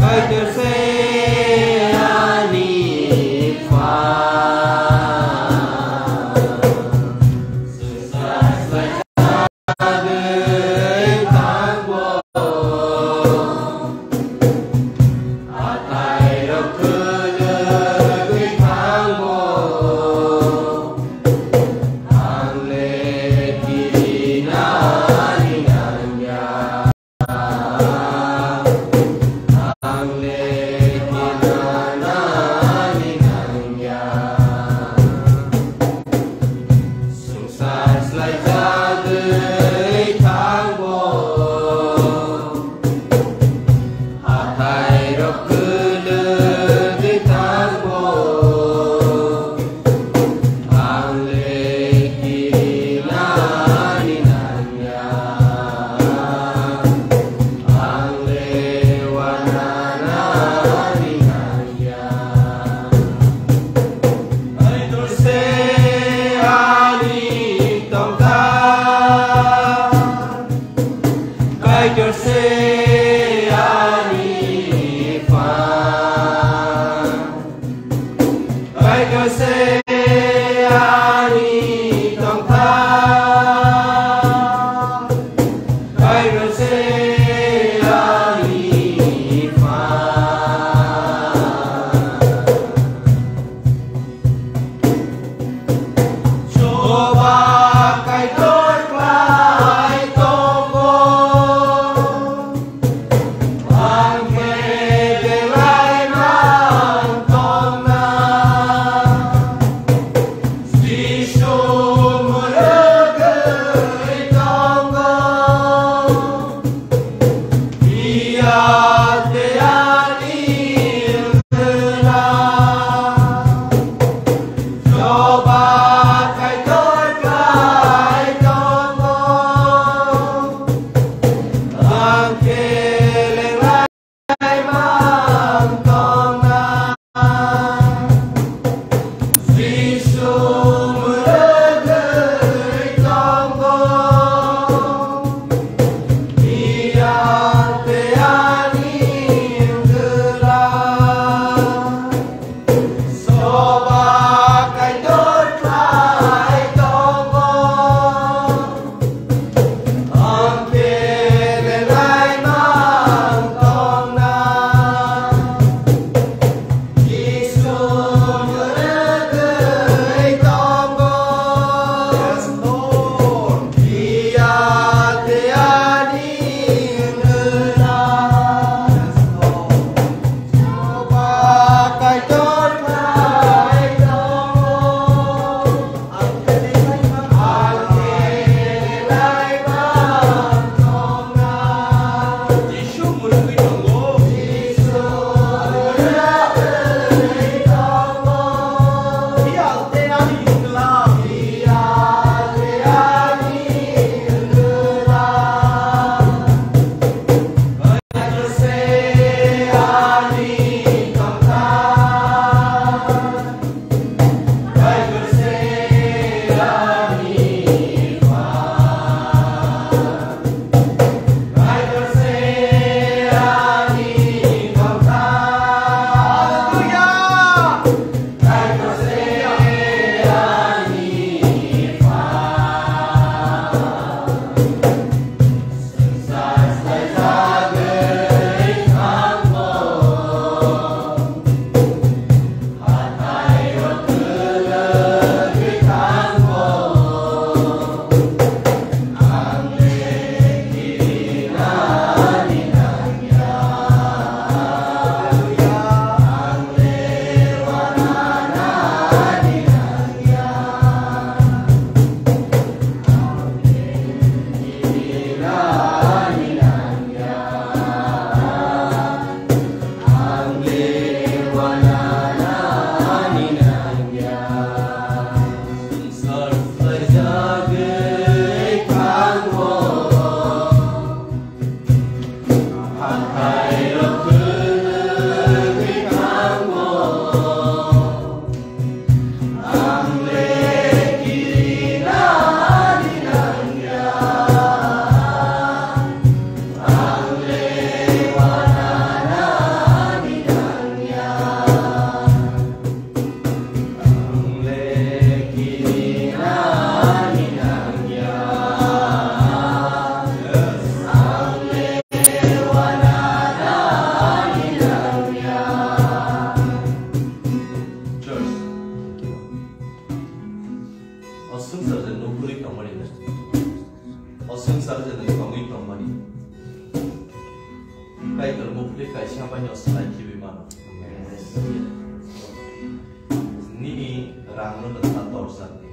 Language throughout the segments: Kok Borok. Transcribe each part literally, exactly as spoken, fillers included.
Kaitor se ani Pha. Sungsa slai jagwi thangbo, hathai rok kwlwgwi thangbo, ang le kirinani nangya, ang le wananani nangya. Kaitor se ani tongthai, Kaitor se ani Pha, Kaitor se ani tongthai. Kaitor se ani Pha. Chuba Kaitor klai tongo. Ang khe belai man tongna. Jisu mwrwgwi tongo, Kaitor mukhli kaisa bai no slai khibi mano. Nini rang no nokha torjak di.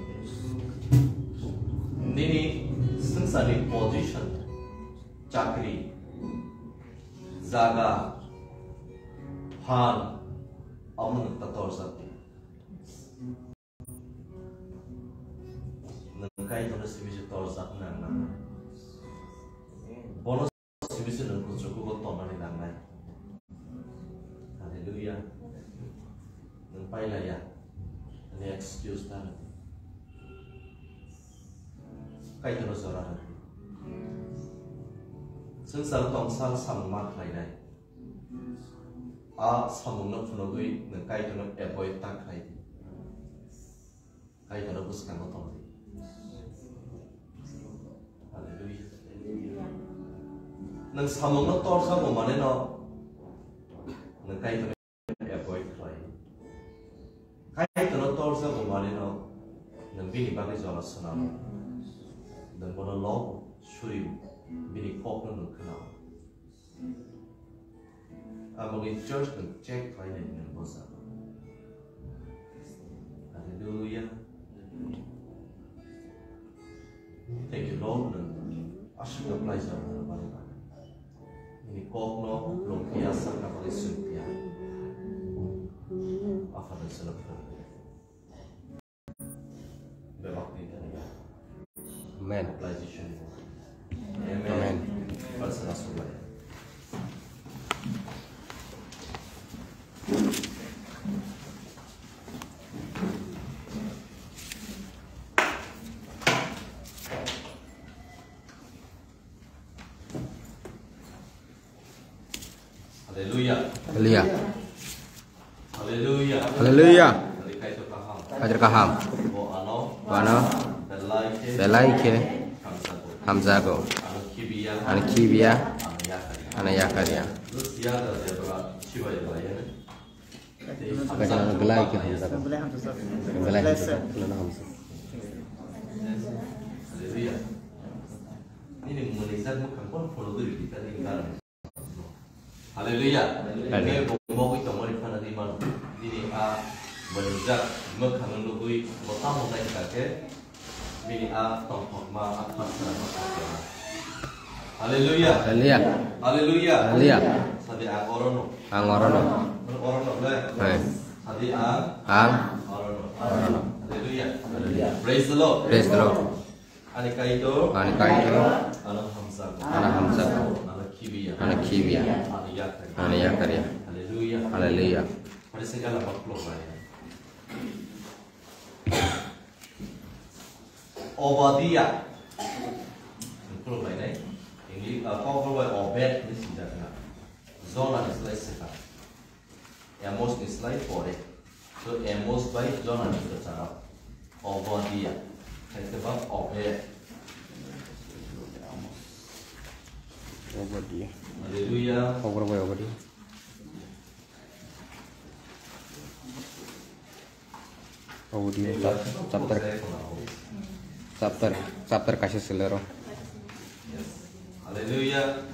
Nini swngcharni position, chakri, jaga, phan, abo nokha torjak di. Nwng Kaitorno simi se torjak nang nang. Bono simi se nwng kuchukugo tongnani nangnai. Hallelujah. Nwng pailaiya. Ani excuse ta rwdi. Kaitorno jora rwdi. Swngcharo tongsa samung ma khlainai. A samungno phunugwi nwng Kaitorno avoid ta khlai di. Kaitorno bwskango tong di. Hallelujah. Nwng samungno torjago maneno nwng Kaitorno avoid khlai. Kaitorno torjago maneno nwng bini bagwi jora swnamo. Nwng bono lobo, suribo, bini kokno nwng khwnao. Aboni church no check khlainai nwng bwsa. Hallelujah. Thank you, Lord. Nwng aswk no khlaijak nwng bari bari. Nini kok no longpia sakna bagwi swngpia. Aphano chwla phwrwngmani. Amen. Amen. Hallelujah. Hallelujah. Hallelujah. Hallelujah. Hallelujah. Kaitor kaham. Kaitor kaham. Bo ano. Bo ano. Belai khe. Belai khe. Hamjago. Hamjago. Ano khibiya. Ano khibiya. Ano yakariya. Ano yakariya. Belai khe hamjago. Belai hamjago. Belai hamjago. Hallelujah. Nini mwnwi jak mwkhang kon photo duri kita ni karon. Hallelujah. Hallelujah. Khe bo mogwi tongmani phano di mano. Nini a mwnwijak mwkhang nugwi bo tamo nai kha khe bini a tongthokma a khasra ma kha khe. Hallelujah. Hallelujah. Hallelujah. Hallelujah. Sadi ang orono. Ang orono. Ang orono le. Hai. Sadi ang. Ang. Orono. Orono. Hallelujah. Hallelujah. Praise the Lord. Praise the Lord. Ani Kaitor. Ani Kaitor. Ano hamjago. Ano hamjago. Ano khibiya. Ano khibiya. Ano yakariya. Ano yakariya. Hallelujah. Hallelujah. Pari se gala bak plok bai. Obadia. Plok bai nai. English, uh, Kokborok bai Obed ni sinjak na. Jona ni slai seka. Amos ni slai pore. So Amos bai Jona ni kwcharo. Obadia. Khaikhe ba Obed. Obadia. Hallelujah. Kokborok bai Obadia. Obadia chap-, chapter, chapter, chapter kaisa selero. Hallelujah.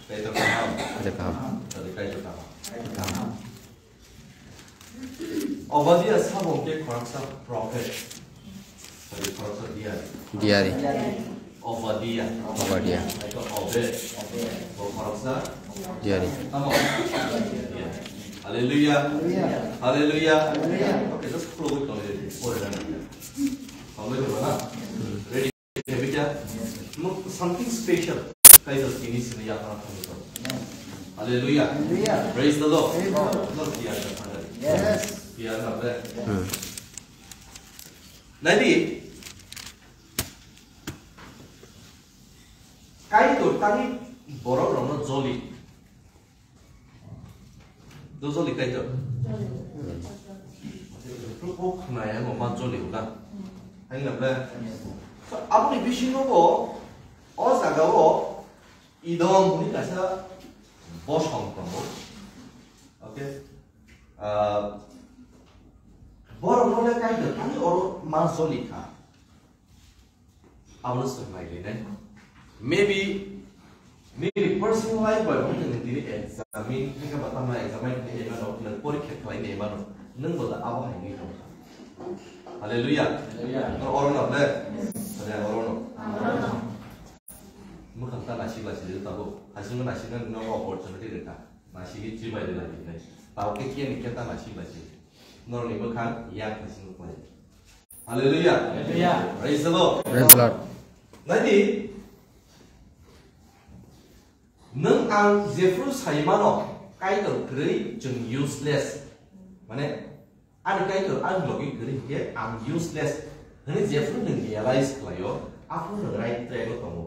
Kaitor kaham. Kaitor kaham. Tadi Kaitor kaham. Obadia sabo ke khoroksa prophet. Tadi khoroksa diari. Diari. Obadia. Obadia. Aiko Obed. Bo khoroksa. Diari. Tamo. Hallelujah. Hallelujah. Hallelujah. Okay, just follow with me. Pore na. Follow with me, na? Ready? Kebija. Mo something special. Kaitor kini sini ya para kami to. Hallelujah. Hallelujah. Praise the Lord. Praise the Lord. Lord, we are the Father. Yes. We are the Father. Hmm. Nadi. Kaitor tani borok rokno joli. Do joli Kaitor. Kok khnaya ngo ma joli uda. Ang na ble. Aboni bisingo bo o jaga o Idom hwnwi kaisa bosong tongo. Okay. Ah, borok no le Kaitor ani oro ma joli kha. Abono swng nai rinai. Maybe Nini personal life bai bo nini tini examine khe ba tamo examine khe ema no nang porikha khlai ni ema no nang bo da abo hai ni tong. Hallelujah. Hallelujah. Oro no ble. Hallelujah, oro no. Mukhang ta nasik la sidi tabo. Hasing nasik na no opportunity reka. Nasik ki chibai de la ni. Tabo ke kiya ni kenta nasik la sidi. Nor ni mukhang ya hasing ko. Hallelujah. Hallelujah. Praise the Lord. Praise the Lord. Nadi. Nwng ang jephru sai mano, Kaitor kwrwi chwng useless. Mane, ani Kaitor ang logi kwrwi hinkhe ang useless. Hwnwi jephru nwng realize khlaio, aphuru nwng right track o tongo.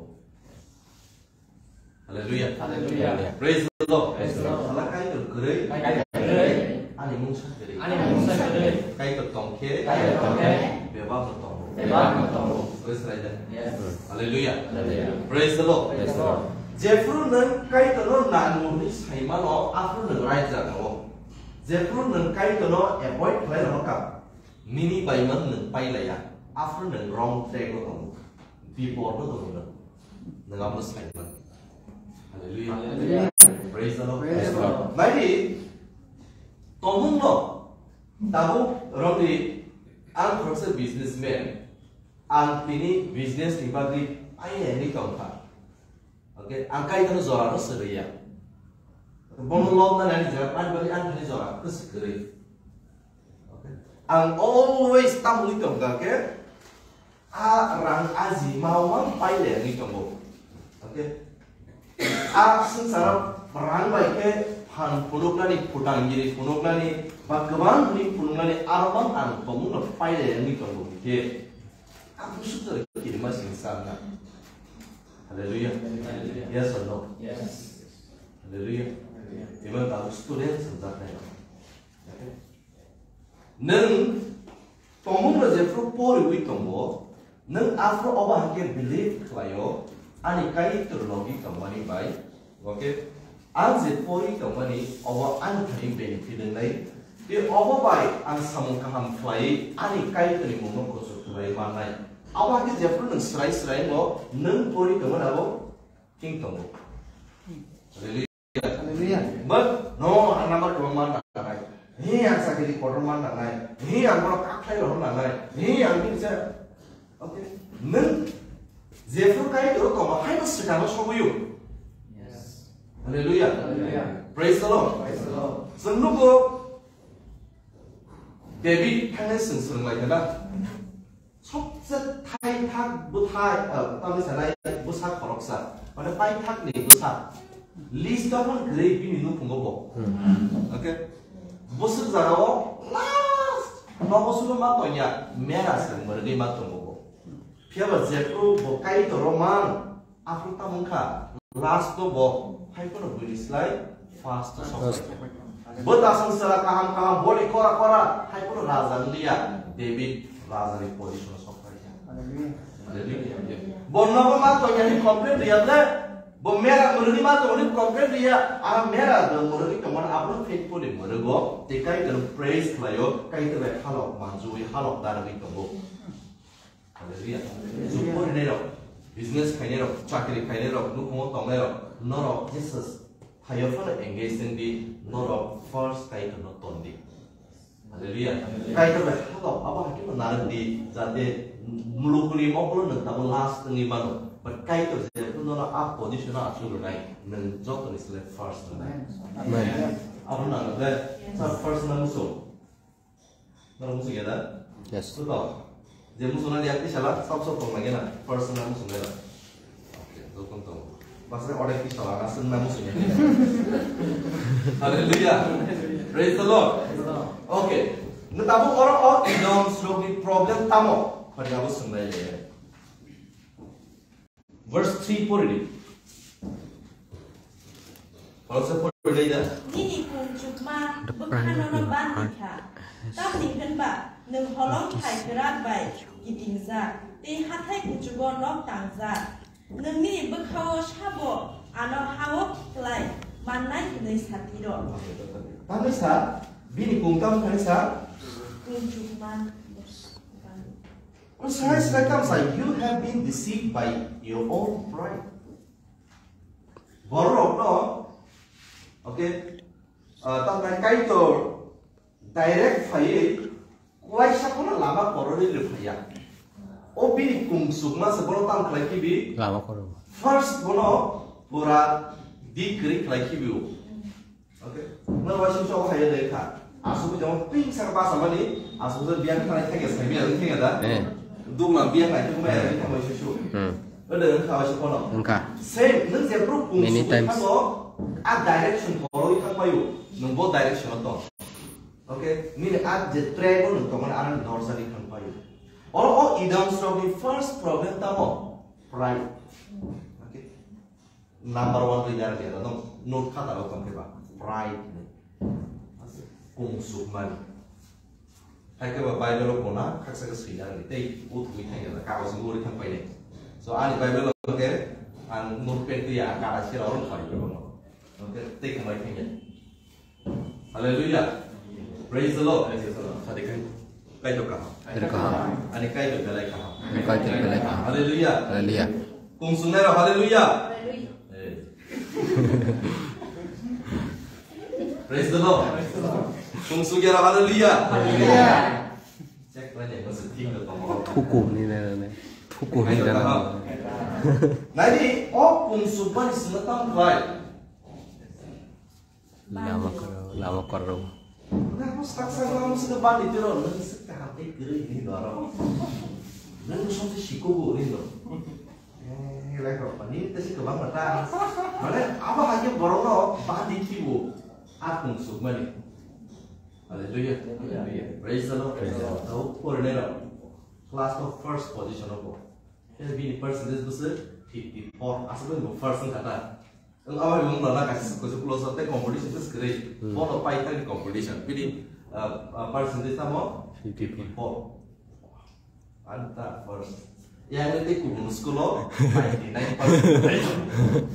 Hallelujah. Hallelujah. Praise the Lord. Praise the Lord. Sala Kaitor kwrwi. Kaitor kwrwi. Ani mungsa kwrwi. Ani mungsa kwrwi. Kaitor tongkhe. Kaitor tongkhe. Bebak no tongo. Bebak no tongo. Praise the Lord. Yes. Hallelujah. Hallelujah. Praise the Lord. Praise the Lord. Jephru nwng Kaitorno nango hwnwi sai mano, aphuru nwng raijak tongo. Jephru nwng Kaitorno avoid khlai rwkha, nini bai man nwng pailaiya, aphuru nwng wrong track o tongo. Bipod no tongo nwng. Nwng amo sai man. Hallelujah. Hallelujah. Praise the Lord. Praise the Lord. Naidi, tongmung no, tabuk romdi, ang khoroksa businessman, ang tini business ni bagwi pailaiwi tongkha. Okay, ang Kaitorno jora no swrwi ya. Bono lobna nani jora, ani bagwi ani thani jora kwswk kwrwi. Okay. Ang always tamoni tongkha khe, a rang aji ma wng pailaiwi tongo. Okay. A swngcharo rang bai khe phan phunuknani, phutang giri phunuknani, ba kwbang hwnwi phunuknani, aro bang ang tongmungno pailaiwi tongo hwnkhe. Ang bwswk jora kirima sini sa wngkha. Hallelujah. Hallelujah. Yes or no? Yes. Hallelujah. Hallelujah. Even though students of that time. Okay. Nwng tongmung rok jephru poriwi tongo, nwng aphuru obo hai khe believe khlaio, ani Kaitor logi tongmani bai, okay? Ang je pori tongmani obo ani thani benefit wngnai, tei obo bai ang samung kaham khlaiwi ani Kaitorni mungno kuchuk khlaiwi mannai. Abo hai khe jephru nwng swrai swrai wngo, nwng pori tongmani abo thing tongo. Hallelujah. Hallelujah. But no, ang number two man nangnai. He ang sakiri kotor man nangnai. He ang bono kakhai rohor nangnai. He ang bini sa. Okay. Nwng jephru Kaitor tongo haino swkang o sobuyo. Yes. Hallelujah. Hallelujah. Praise the Lord. Praise the Lord. Chwng nugo David thangnai chwng swrwng lai kha na. Sobse thaithak bwthai, eh, tamni sanai bwsa khoroksa, mane paithakni bwsa. List o phano kwrwi bini nukhungo bo. Hmm. Okay. Bwswk jagao last nogo sulo ma tongya, mera se mwrwgwi ma tongo bo. Phiya ba jephru bo Kaitoro man, aphuru tamo wngkha, last o bo hai phano buini slai first o sok. First. Bo dasong sela kaham kaham, boni kora kora, hai phano raja wngya, David raja ni position o sok paikha. Hallelujah. Hallelujah. Bo nogo ma tongya hwnwi complain riya ble, bo mera mwrwgwi ma tongo hwnwi complain riya, a mera do mwrwgwi tongmani abono faithfully mwrwgo, tei Kaitor praise khlaio, Kaitor bai halok manjui halok darwgwi tongo. Hallelujah. Hallelujah. Chukuri nairok, business khainairok, chakri khainairok, nukhungo tongnairok, norok Jesus phaio phano engage wng di, norok first Kaitorno ton di. Hallelujah. Hallelujah. Kaitor bai halok abo hakhe no narwk di, jate mulukni mokolo nwng tamo last wngwi mano. But Kaitor jephru nono a position o achuk rwnai, nwng jotoni slai first rwnai. Amen. Abo nang le sa first na muso. Norok muchung ya da? Yes. Buto. Je muchung na liya tisala, sab sab tong lagi na. Personal muchung ya da? Okay, jokhon tong. Bas na order tisala, na sen na muchung ya. Hallelujah. Praise the Lord. Okay. Nung tabu oro o idom srok ni problem tamo. Hari abu sung lai le. Verse three pori di. Khoroksa pori di da. Nini kung chukma bwkhano no bandi kha. Tamni hwnba nwng holong thai kwrak bai kitingjak, tei hathai kuchugo nok tangjak. Nwng nini bwkhao sabo ano ha-o klai mannai hwnwi sa tiro. Tamni sa bini kung tamo thani sa? Kung chukma. Srai srai tam sa, you have been deceived by your own pride. ah, tamni Kaitor direct phaiwi klaisa phano lama kororwi rw phaiya. O bini kungsukma se bono tam khlai khibi. Lama kororwi. First bono pura di kwrwi khlai khibi o. Okay. Nwng waisa waisa o hai de kha. Aswk jemon ping sak basa mani, aswk je biang khanai thangya sai biang thangya da. Eh. Duglam biang nai thangma ya thangma waisa waisa. Hmm. Ode wngkha waisa phano. Wngkha. Same, nwng je bro kung Many sugwi times. Thango, a direction phoroi thangpaio. Nwng bo direction o tong. Okay? Nini a je track o nwng tongmani aroni dorjani thangpaio. Oro o Edoms rokni first problem tamo? Pride. Okay? Number one leader dia no note khata rok tong khe ba pride ni. Kung suk mani. Hai khe ba Bible o kona khaksa khe swina ni tei utwi thang ya kagos ngori thang pai ni. So ani Bible o khe ang note pen twi ya kara sira oro phai ko no. Okay, tei khamai thang ya. Hallelujah. Praise the Lord. Praise the Lord. Sadi kai, Kaitor kaham. Kaitor kaham. Ani Kaitor belai kaham. Ani Kaitor belai kaham. Hallelujah. Hallelujah. Kung sungnai rok hallelujah. Hallelujah. Eh. Praise the Lord. Praise the Lord. Kung sugya rok hallelujah. Hallelujah. Check khlai nai, masa thik da tong. Thuku ni na na. Thuku ni na na. Nai di, o kung suk bani sila tam khlai. Lama koro, lama koro. Nang sak sak lama sini bandi tiro, nang sik kaham tei kwrwi hini doro. Nang song se siko bo hini do. Eh, lai ko pani te sik bang mata. Mane abo hake borok no bandi kibo. Akung suk mani. Hallelujah. Hallelujah. Praise the Lord. Praise the Lord. Tau pore nero. Class of first position obo. Bini percentage bwswk fifty four. Aswk bo first wngkha ta. Ang abo hai wngla na kaisa kwchwk ulo sa tei competition tei kwrwi. Hmm. Bono pai thani competition. Bini, uh, uh, percentage tamo fifty four. Fifty four. Anta first. Yang tei kubun school o ninety nine percent.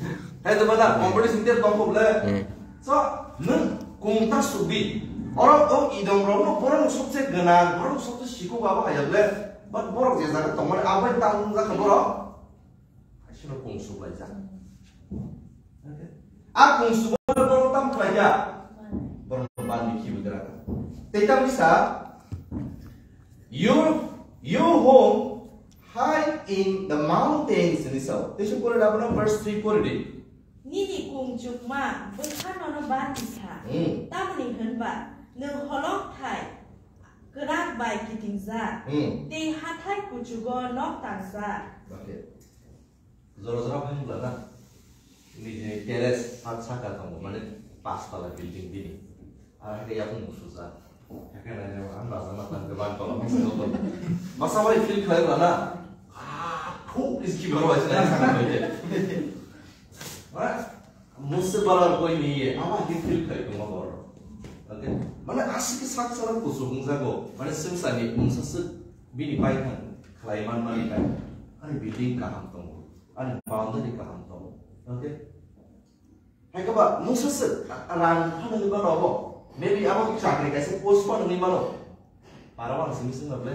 Hai to bana competition tei tong kho ble. Hmm. So, nwng kung ta subi. Oro o idom rok no borok no sobse gwnang, borok no sobse sikuk abo hai ble. But borok je jaga tongmani abo tang wngjakha borok. Haisino kung suklaijak. Okay? A kung sukmano borok tam khlaikha? Borok bandi khibi gra. Tei tam bisa, "You, you home high in the mountains," hini sao. Tei suk pore da bono verse three pore di. Nini kung chukma bwkhano no bandi kha. Hmm. Tamni hwnba nwng holong thai kwrak bai kitingjak. Hmm. Tei hathai kuchugo nok tangjak. Okay. Jora jora phai wngla na. Nini terrace sak saka tongo, mane pash tala building bini. Ar haikhe yakung musujak. Haikhe nai nai ang baja ma tang ke ban tola musuk tongo. Masa bai feel khlai wngla na. Ah, thuk is ki baro bai sinai saka bai de. Mane, mungsa bara koi ni ye, ama haikhe feel khlai tongma boro. Okay? Mane aswk khe sak saka kuchuk wngjago. Mane swngcharni mungsa swk bini baithang khlai manmani bai. Ani building kaham tongo. Ani boundary kaham tongo. Okay? Hai khe ba mungsa se rang phano ni mano abo. Maybe abo chakri kaisa post phano ni mano. Para wan simi simi ble.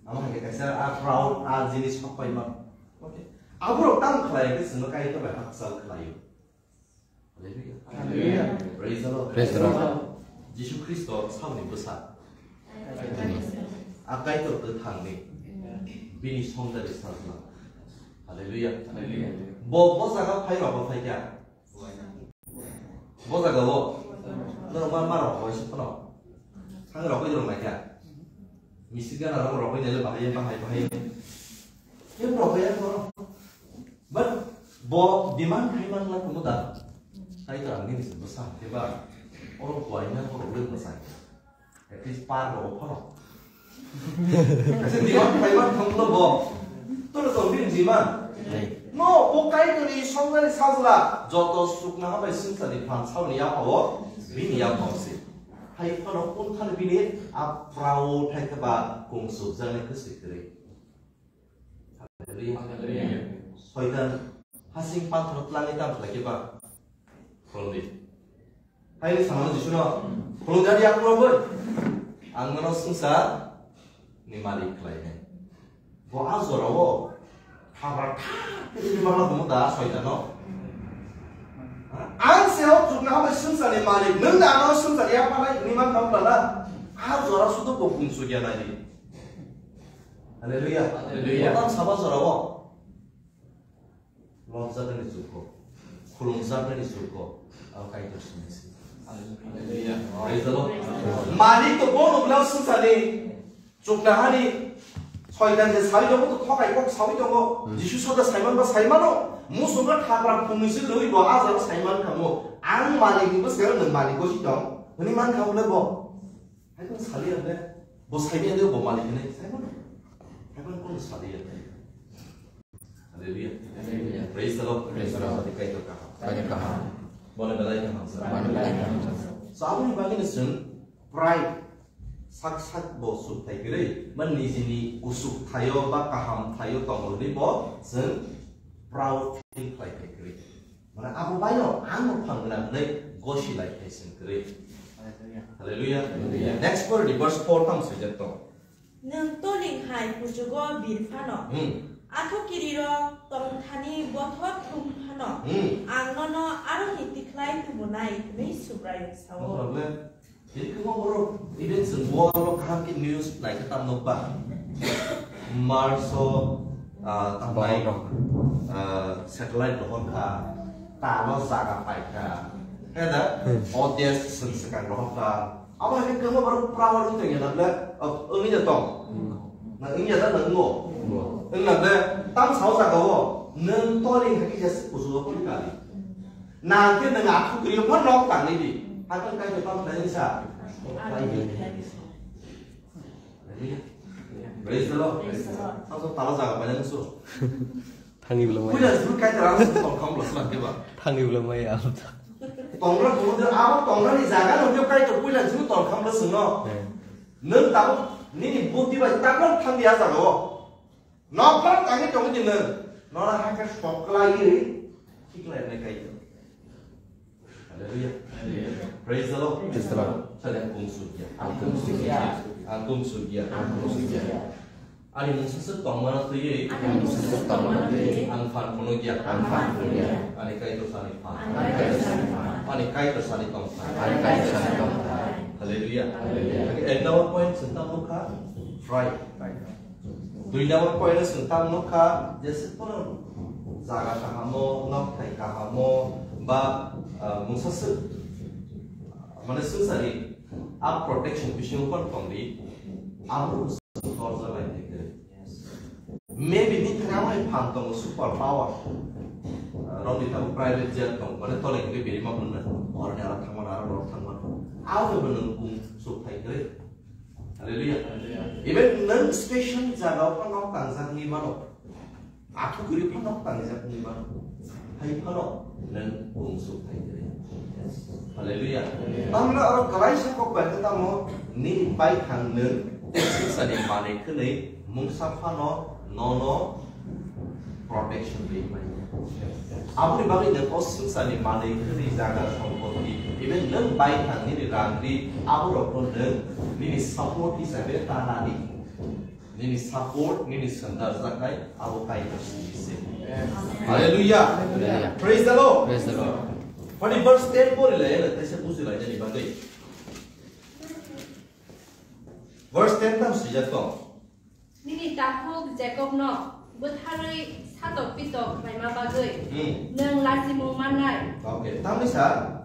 Amo hai kaisa a proud a jinis hok pai man. Okay? Aborok tam khlai khe sino kai to bai hakchal khlai. Hallelujah. Hallelujah. Praise the Lord. Praise the Lord. Jisu Khristo saboni bwsa. A Kaitor kwthangni bini songdari sajla. Hallelujah. Hallelujah. Bo, bo jaga phai rok bo phai kha. Bo jaga bo. Norok ma, ma rok bo se phano. Thang rok bo rok mai kha. Michigan rok rok bo nele bahai, bahai, bahai. Em rok ya ko. But bo demand khai man la kuno da. Kaitor ang nini se bwsa khe ba. Oro buaina ko role bwsa. At least par ro phano. Kaisa demand khai man thang lo bo. To lo tong bini demand. No, bo Kaitor ni songdari sajla. Joto sukna ha bai singsa ni phan sauni ya phawo. Bini ya phawo se. Hai phano kun thani bini a proud hai khe ba kung suk jani khe sikri. Hallelujah. Hallelujah. Soitan hasing pathor tlangwi tam khlai khe ba? Khulumdi. Haini samano Jisuno, "Khulumdi, ani yakungrok bai. Ang nono swngchar ni malik khlai nai." Bo a jorao thabra thak khe tini ma tongmo da Soitano. Ang se o chukna Abo swngcharni malik, nwng da ano swngchar yapharnai hwnwi mankha wngkha na? A jora sudu bo kung sugya naidi. Hallelujah. Hallelujah. Bo tam saba jora o. Lobjaknani chukgo, khulumjaknani chukgo, abo Kaitor simi se. Hallelujah. Praise the Lord. Malik to bono bwlai swngcharni chukna hani soitan je sawi tongo to thokai kok sawi tongo. Hmm. Jisu soda saiman ba saimano, musunga thapra phungni se lwi bo a jaro saiman kamo. Ang malik ni bwskango nwng malik bo si tong. Hwnwi man kha bwlai bo. Hai kono saliya le. Bo saiman de bo malik ni saimano. Hai kono kono saliya le. Hallelujah. Hallelujah. Praise the Lord. Praise the Lord. Kaitor kaham. Kaitor kaham. Bono belai kaham sa. Bono belai kaham sa. So, aboni bagwi no chwng pride sak sak bo suk thai kwrwi, man nijini usuk thaio ba kaham thaio tongo hwnwi bo chwng proud feel khlai thai kwrwi. Mane abo baino ang no phang gwnang hwnwi gosi lai thai chwng kwrwi. Hallelujah. Hallelujah. Hallelujah. Next verse, verse four tam swijak tong. Nwng toling hai kuchugo bir phano. Hmm. Athuk kirirok tong thani bothor thum phano. Hmm. Ang nono aroni tikhlai tumunai hwnwi Subraiyung sao. Matlab le, tini kwbangma borok, even chwng world o kaham khe news naikhe tam nukba. Mars o, ah, tamnai, ah, satellite rohor kha, talo jaga pai kha. Khe da, hmm, o desh chwng swkang rohor kha. Abo hai khe kwbangma borok proud wng tongya na ble, o, wngya tong. Hmm. Na wngya da na wngo? Wngo. Wngna ble, tam sao jaga o, nwng toling hai khe jas kuchugo phano kali. Na khe nwng athuk kwrwi phano nok tangwi di. Hakhe Kaitor tamo khlai sa. Praise the Lord. Praise the Lord. Sao sao talo jaga pai nang so. Thangwi belai maya. Puila juru Kaitor ang tong kham blas ma keba. Thangwi belai maya. Tongra tongra abo tongra ni jaga no Kaitor puila juru tong kham blas no. Eh. Nwng tabuk nini buddhi bai taklan thangwi a jaga o. Nok phano tangwi tongwi di nwng. Nora hakhe soklaiwi khiklainai Kaitor. Hallelujah. Hallelujah. Praise the Lord. Praise the Lord. Sale ang kung sugya. Ang kung sugya. Ang kung sugya. Ang kung sugya. Ani mungsaswk tongmano twiwi. Ani mungsaswk tongmano twiwi. Ang phan phunukya. Ang phan phunukya. Ani Kaitor sani phan. Ani Kaitor sani phan. Ani Kaitor sani tongthai. Ani Kaitor sani tongthai. Hallelujah. Hallelujah. Ek number point chwng tamo kha? Pride. Dui number point o chwng tamo nukha, jesa kono jaga kahamo, nokthai kahamo, ba, ah, mungsa swk, mane swngcharni a protection bisingo kono tongdi, abo chwng torjak lai nai kwrwi. Maybe nini thani abo hai phan tongo, super power. Ah, romni tabuk private jet tong, mane tole hwnkhe berima hwnna, oroni aro thangmano, aro oro thangmano. Abo bai bo nwng kung suk thai kwrwi. Hallelujah. Hallelujah. Even nwng special jaga o phano nok tangjak wngwi mano. Athuk kwrwi phano nok tangjak wngwi mano. Hai phano nwng kung suk thai kwrwi. Hallelujah. Hallelujah. Tamni oro kwlaisa kok bai khe tamo nini baithang nwng swngcharni manwi khwnwi mungsa phano nono protection rwi manya. Aboni bagwi nwng o swngcharni manwi khwnwi jaga sompoti, even nwng baithang nini rang ri, aborokno nwng nini support hisabe ta nani. Nini support, nini swndarjaknai abo Kaitor simi se. Hallelujah. Hallelujah. Praise the Lord. Praise the Lord. Phani verse ten pori lai, eno teisa buji lai nani bagwi. Verse ten tam swijak tong. Nini takhuk Jakobno bwtharwi satok pitok khlaima bagwi, hmm, nwng lachimung mannai. Okay, tamni sa,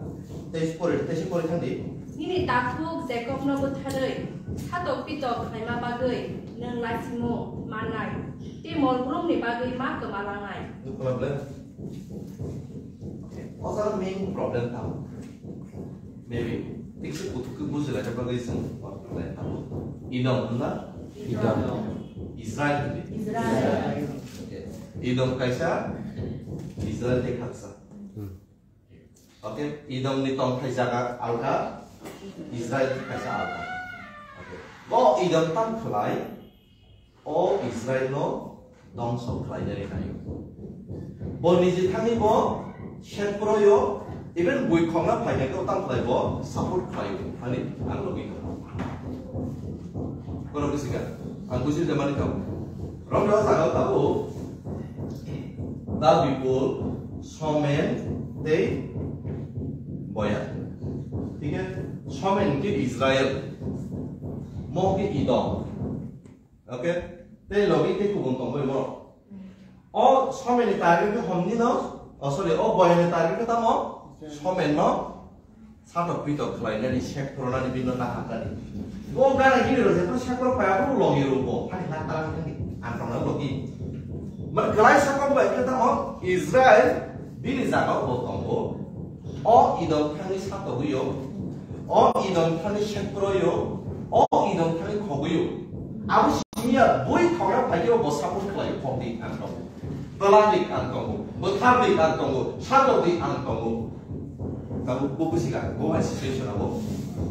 teis pori, teis pori thangdi. Nini takhuk Jakobno bwtharwi satok pitok khlaima bagwi nwng lachimung mannai, tei molbrumni bagwi ma kwma langnai. Nukla ble? Okay, o jaga main problem tamo? Maybe. Thik se kuthuk khe buji laina bagwi chwng o khlai tamo. Edom hwnba? Edom. Israel hwnbi? Israel. Okay. Edom kaisa, Israel tei khaksa. Hmm. Okay, Edom ni tongthai jaga alka, Israel tei kaisa alka. Okay. O Edom tam khlai, o Israel no dongso khlainani naio. Bo niji thangwi bo sek proyo, even bui khokna phaikha khe o tamo khlai bo support khlaio, thani ang logwi tong. Kono bwswk ang buji de mani kau. Romni o jaga tabuk Dal Bipul, Somen tei Boya. Thik khe, somen khe Israel. Mo khe Edom. Okay? Tei logi tei kubun tongbai mo. O somen ni target khe homni no. Oh, sorry, o boya ni target khe tamo? Somen no. Satok pitok khlainani, sek phurunani, bino naharnani. O gana hini rok jephru sek phuru phai, aphuru logi rwgo. Hani ha talang thani, ang tongna logi. Mar kwlai sakok bai khe tamo Israel bini jaga o bo tongo. O Edom thani satogwi o. O Edom thani sek phurui o. O Edom thani khogwi o. Abo simiya bui thokna phai khe bo support khlai o, khogdi ang tongo. Twlangdi ang tongo, bwthardi ang tongo, sajokdi ang tongo. Tabuk bo bujiga, bo hai situation abo.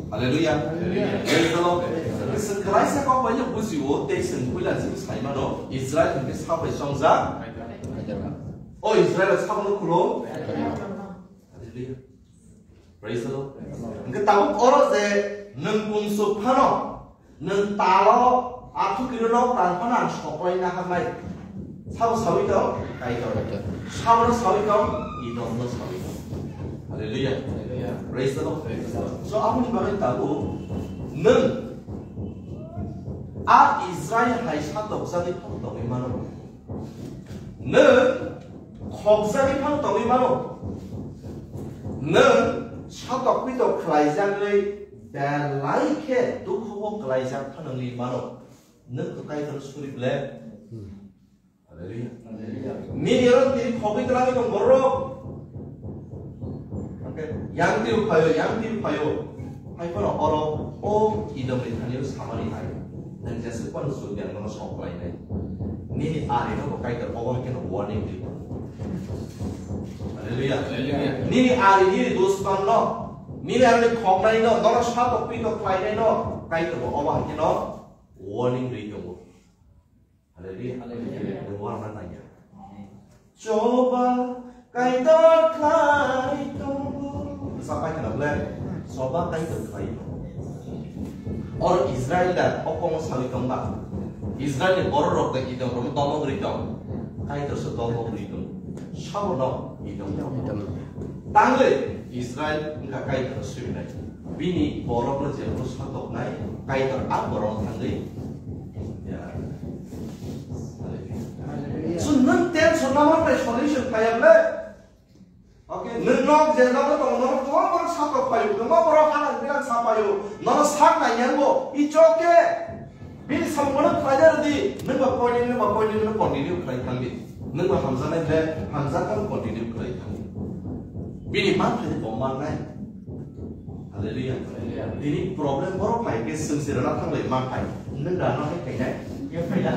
Hallelujah. Hallelujah. Praise the Lord. Chwng kwlaisa kok bai no bujio, tei chwng puila jil sai mano, Israel hwnkhe sabai chongjak. O Israel sabono khulo. Hallelujah. Praise the Lord. Hwnkhe tabuk oro je nwng kumsuk phano, nwng talo athukirino tal phano ang soklaina hamnai. Sabo sawi tong? Kaitor. Sabono sawi tong? Edomno sawi tong. Hallelujah. Hallelujah. Praise the Lord. Praise the Lord. So, aboni bagwi tabuk nwng a Israel hai satokjagwi phano tongwi mano. Nwng khokjagwi phano tongwi mano. Nwng satok pitok khlaijagwi belai khe dukhubo klaijak phano wngwi mano. Nwng to Kaitor suri ble. Hallelujah. Hallelujah. Nini oro tini khogwi twlangwi tong borok. Yang twi phaio, yang twi phaio. Hai phano oro o Edomni thani o samani hai. Nang jesa phano sujak nono sok khlainai. Nini ari no bo Kaitor obo hai kheno warning di. Hallelujah. Hallelujah. Nini ari nini dusman no, nini ari ni khoknai no, nono satok pitok khlainai no, Kaitor bo obo hai kheno warning ri tongo. Hallelujah. Hallelujah. Wal na tanya. Choba Kaitor khlai tongo. Sapai khna ble. Choba Kaitor khlai tongo. Or Israel da okong sawi tongba. Israel ni borok rok da Edom rok dolmo gri tong. Kaitor se dolmo gri tong. Sabo no Edom. Edom. Tangle Israel wngkha Kaitor swinai. Bini borokno jephru satoknai, Kaitor a borok thangwi. Ya. So, nwng tension nangma tei solution phaiya ble. Okay, nwng nok je nok tong, nok tong, nok satok phaio, nwng borok halang bilang sapaio, nono sak nai yango, it's okay. Bini samungno khlaina rwdi, nwng ba poini, nwng ba poini, nwng continue khlai thangdi. Nwng ba hamjaknai ble, hamjakno continue khlai thangdi. Bini manthai bo mannai. Hallelujah. Hallelujah. Tini problem borok phai khe swngsi rwna thanglai manthai. Nwng rana hai khainai, ya khaina.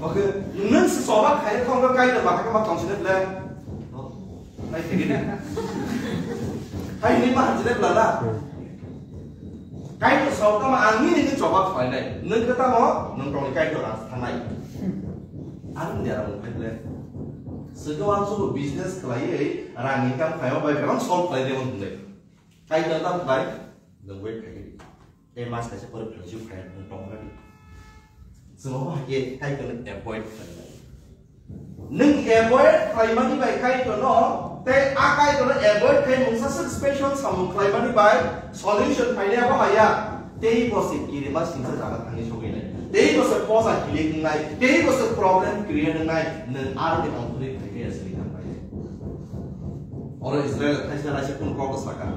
Okay, nwng se soba khai thangba Kaitor ba hakhe ma tongsinai ble. Hai tigi ne. Hai ni ma hanjile blala. Kaitor sao tama ang ni ni choba khlainai. Nwng khe tamo, nwng tongni Kaitor ang thanai. Ang dia rang khainle. Sego ang chubu business khlaiwi rang income khaio bai bebak solve khlai de hwnle. Kaitor tam khlai, nwng wait khaidi. Tei mas kaisa pore phalai jukha ya, nwng tongmani. Chwng omo hai khe Kaitorno avoid khlainai. Nwng avoid khlaimani bai Kaitorno, tei a Kaitorno avoid khai mungsa swk special samung khlaimani bai solution phainai abo haya. Tei bo se kirima singsa jaga thangwi sogwi nai. Tei bo se posa hilik wngnai. Tei bo se problem create wngnai. Nwng aroni ongkhorwi phaikhe ya sini thangbai. Oro Israel thaisa raisa kun kok saka.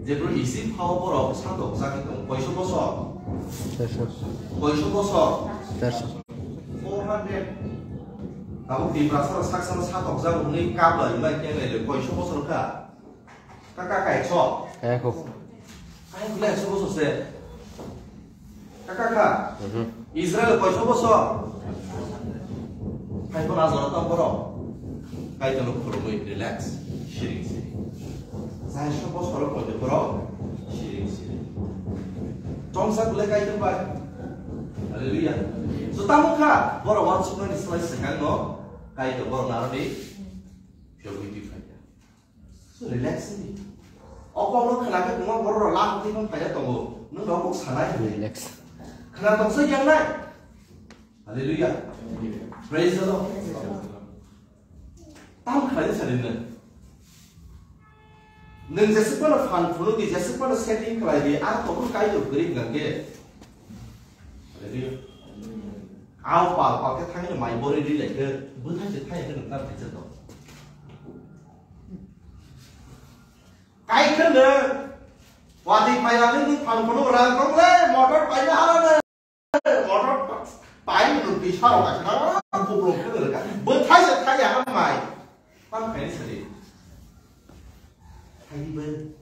Jebro Isip hao borok satok jagwi tong koiso bosor? Koiso bosor? Four hundred. Tabuk Tiprasa rok sak salo satok jago hwnwi kabla bai khe nai le koiso bosor kha? Kaka kaitho. Kaitho. Ai kule ekso bosor se. Kaka kha. Israel koiso bosor? Hai ko nazar ta boro. Kaitorno khulumwi relax, siring siring. Jai sabo sorok koide borok siring siring. Chongsa kule Kaitor bai. Hallelujah. So tamo kha, borok wansuknani slai swkangno Kaitor borok narwkni phiyogwi twi phaikha. So relax ni. O kokno khwna khe tongma borok rok lakh twi phano phaiya tongo. Nwng rok kok sanai. Relax. Khwna tongsa yangnai. Hallelujah. Praise the Lord. Tam khlai sani nwng. Nwng jesuk phano phan phunuk di, jesuk phano setting khlai di, a tongmung Kaitor kwrwi hwnkha khe. Hallelujah. Au pal pal khe thangwi mai bori ri lai khe, bwthai se thai khe nwng tam khe se tong. Kai khe nwng, watwi phai lagwi nwng phan phunuk rang tong le, motor paina hala nwng. Motor pa-, pai nwng twi saro ka khna, kuplung khe nwng ka. Bwthai se thai ya mai. Tam khaini sadi. Thai di bwrwi.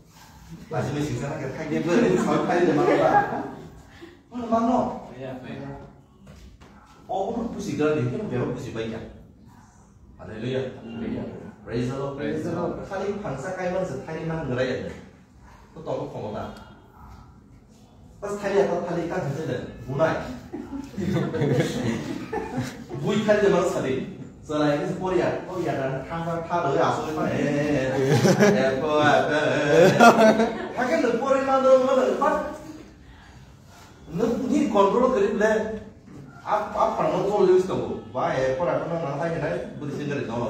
Lachi mai singsa na khe thai di bwrwi, ni soi thai di mano ba. Mano mano. Obo no buji gra di, khe bebak buji bai ya. Hallelujah. Hallelujah. Praise the Lord. Praise the Lord. Khali phangsa kaiman se thai man ngerai ya. To to khomota. Pas thali apa thali ka hete de bunai. Bui thali de mang sadi. Salai ni poria, poria dan thang thang thang de aso ma eh. Eh, ko apa. Hakan de pori mandro ma de pat. Nuk ni control kari le. Ap ap pang no tol use to. Ba eh pora ko na thai nai. Budi sing kari no.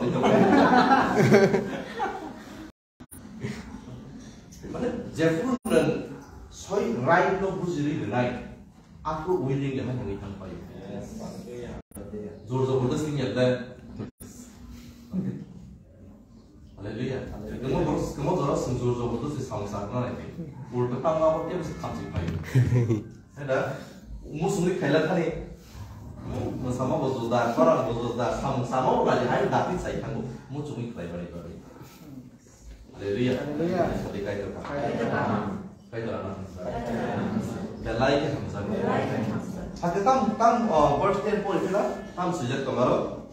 Mane, jephuru nwng soi right no bujiri rwnai, aphuru willing le hai nangwi thang paio. Jor jabardasti ni ade. Hallelujah. Kemo jora, kemo jora sung jor jabardasti samung sa rwna nai. Ulta tamo abo kebo se khamsi paio. Heda, musungni khaila thani. Musama bo juda, khorang bo juda, samung sama bo lali hai dati sai thango. Musungni khlai bari bari. Hallelujah. Hallelujah. Sadi Kaitor ka. Kaitor ka. Kaitor ano hamjak. Belai ke hamjak. Belai ke hamjak. Hake tam, tam, oh, verse ten pori phila, tam sujak tomaro.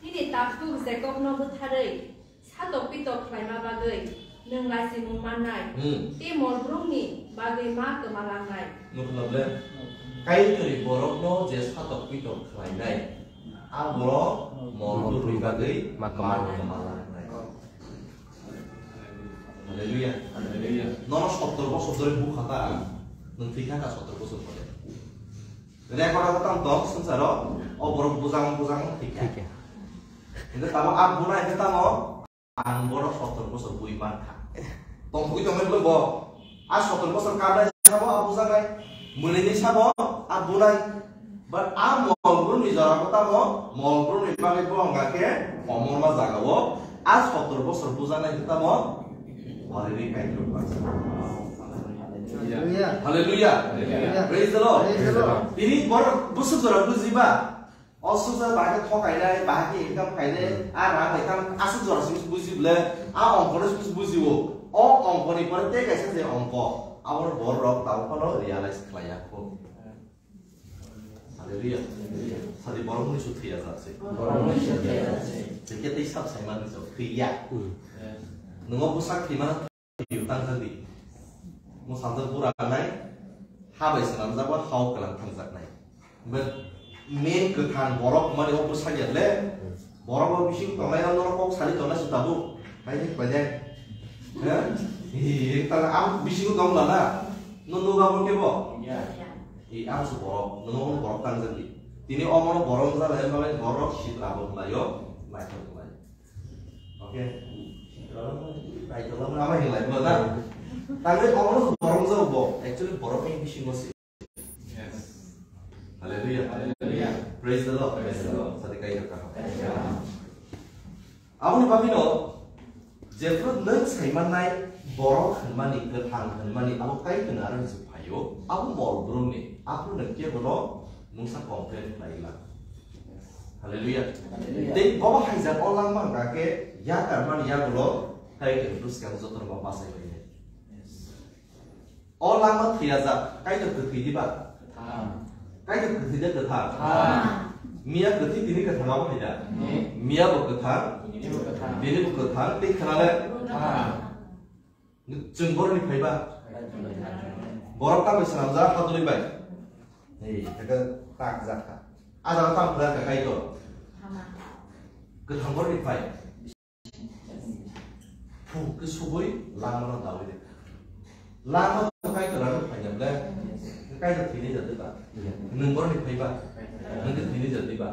Tini taktuk Jakobno bwtharwi, satok pitok khlaima bagwi nwng lachimung mannai, hmm, tei molbrumni bagwi ma kwma langnai. Nukla ble? Kaitorni borokno je satok pitok khlainai, a borok molbrumni bagwi ma kwma langnai. Hallelujah. Hallelujah. Nono sottor bosor dhori bukha ta, nwng thwi thangkha sottor bosor pore. Record o tamo tong swngcharo, o borok bujang bujang thwikha. Thwikha. Hingke tamo a buna hingke tamo, ang borok sottor bosor bui mankha. Tongthogwi tongmani bo, a sottor bosor kabrai sabo a bujanai, mwnwini sabo a bunai. But a molbrumni jora bo tamo, molbrumni bagwi bo wngkha khe komorma jagao, a sottor bosor bujanai hingke tamo, already Kaitor. Hallelujah. Hallelujah. Hallelujah. Praise the Lord. Praise the Lord. Tini borok bwswk jora bujiba. O swkjak bahai khe thok kainai, bahai khe income kainai, a rang income aswk jora simi buji ble, a ongkho no simi buji o. O ongkho ni pore tei kaisa je ongkho, abo borok tabuk phano realize khlai ya kho. Hallelujah. Sadi borok ni su thwi ya jak se. Borok ni su thwi ya jak se. Tei khe tei sab sai man ni thwi ya. Nungo bwsak thwi ma Tang thang di. Mo sanjak bura nai, ha bai swnamjak ba hao kwlang thangjaknai. But main kwthang borok mani o bwsajak le, borok o bising tongnai o norok kok sari tongnai se tabuk. Hai ni khlai nai. He? Hi, tang ang bising tong lana. No no ba mo kebo? Ya. I ang su borok, no no borok tangjak di. Tini o mono borok jalai, malai borok sitra bo khlaio, naithok khlai. Oke. Naitolama ama hinlai bo na. Tangwi omono borok jabo bo. Actually borok ni bisingo se. Yes. Hallelujah. Hallelujah. Praise the Lord. Praise the Lord. Sadi kai ka. Praise the Lord. Aboni bagwi no jephru nwng saimannai borok hinmani, kwthang hinmani, abo kai tong aro hinwi phaio, abo mol brumni, aphuru nwng kebono mungsa complain khlai la. Hallelujah. Hallelujah. Tei bobo haijak o langma hwnkha khe yakar mani yagulo Kaitor bwskang jotono ma bachai bai nai. O langma thwiya jak, Kaitor kwthwi diba? Kwthang. Kaitor kwthwi de kwthang? Kwthang. Miya kwthwi tini kwthang abo hai da? Tini. Miya bo kwthang? Tini bo kwthang. Tini bo kwthang, tei khna le? Kwthang. Chwng borokni phaiba? Borok tamni swnamjak hadwlwi bai? Ei, khe tak jak kha. A jaga tamo khlai kha Kaitor? Kwthang borokni phai. Phuk khe subui langmano dawi rwkha. Langma Kaitor ano phaina ble? Kaitor thwinai jat diba? Nwng borokni phaiba? Nwng khe thwinai jat diba?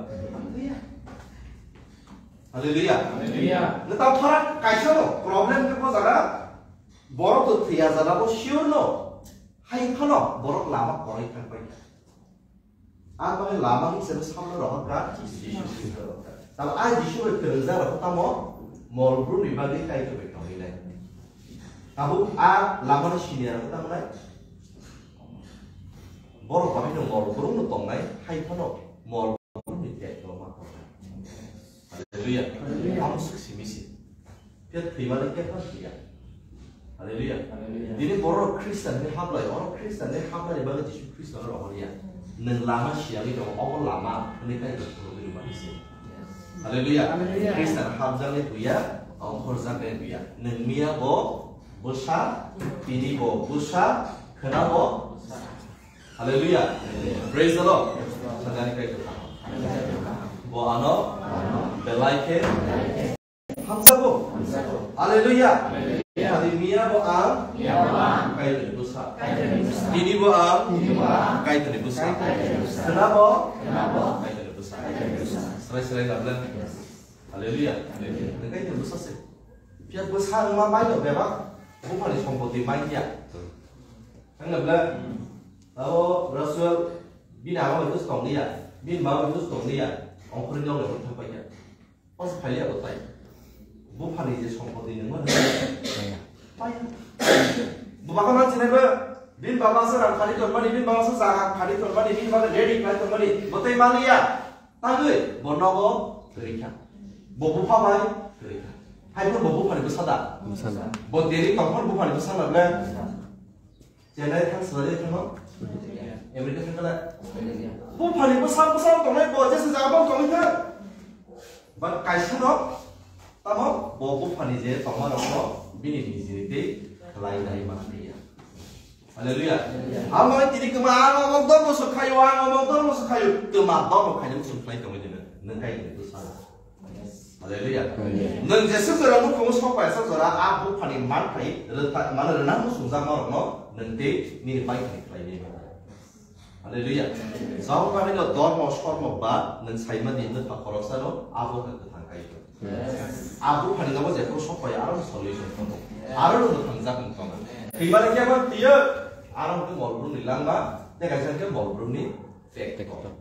Hallelujah. Hallelujah. Nwng tamo phara kaisa no problem khe bo jaga Borok to thwiya jana bo sure no. Hai phano borok lama korai thang pai kha. Ang bai lama hisabe samno rohor kha, Jisu Khristo rohor kha. Tamo a Jisu bai kwrwngjak rok tamo mol brum ni bagwi Kaitor bai tongwi lai. Tabuk a lama no siniya rok tamo lai. Borok bai no mol brum no tongnai, hai phano mol brum ni tek no ma tongnai. Hallelujah. Hallelujah. Ang suk simi si. Phiya thwimani khe phan thwiya. Hallelujah. Hallelujah. Tini borok Christian ni hablai, oro Christian ni hablai bagwi Jisu Khristo no rohor ya. Nwng lama siyagwi tongo, obo lama hwnwi Kaitor phunugwi rwmani se. Hallelujah. Hallelujah. Christian hapjaknai buya, ongkhorjaknai buya. Nwng miya bo bwsa, tini bo bwsa, khwna bo Hallelujah. Praise the Lord. Sajani kai to. Bo ano belai khe hamjago. Hallelujah. Hadi miya bo ang kai to busa. Tini bo ang kai to busa. Khwna bo kai to busa. Srai srai gabla. Hallelujah. Kai to busa se. Pia busa ma mai to beba. Buphani sompoti mai ya. Ang gabla. Abo Rasuel bini ama bai bus tong liya, bini baba bai bus tong liya, ongkhorni nong bai thang pai ya. Pas phai liya bo tai. Buphani je sompoti nang ma nang. Pai. Bo baka man sinai ba, bini baba sa rang khani ton mani, bini baba sa jaga khani ton mani, bini baba ready khani ton mani, bo tai ma liya. Tangwi bo nogo rikha. Bo bupha bai rikha. Hai bo buphani bwsa da. Bwsa da. Bo deri tongphor buphani bwsa na ble. Chennai thang, Swadia thang no? America thang kala? Buphani bwsa bwsa tongnai bo jesa jaga bo tongwi thang. But kaisa no tamo bo buphani je tongma rok no bini nijini tei khlai nai ma khlaiya. Hallelujah. Amo tini kma ang omok dormo so khayo, ang omok dormo so khayo. Kma dormo khainai muchung khlai tongwi dino. Nang kai dino bwsa. Hallelujah. Amen. Nwng Jisu jora nukhungo sok paisa jora a buphani man khai rwtha-, mane rwna muchungjakma rokno nwng tei nini pai khai khlai nai mano. Hallelujah. Jahon bahai no dormo sormo ba nwng saima di nwng pa khoroksa no abo khe kwthang kai khe. Yes. A buphani nogo jephuru sok pai aro solution tongo. Yes. Aro nwng thangjakmung tongo. Amen. Thwimani khe bo twiyo aro hwnkhe mol brumni langma tei kaisa hwnkhe mol brumni tek tek tongo.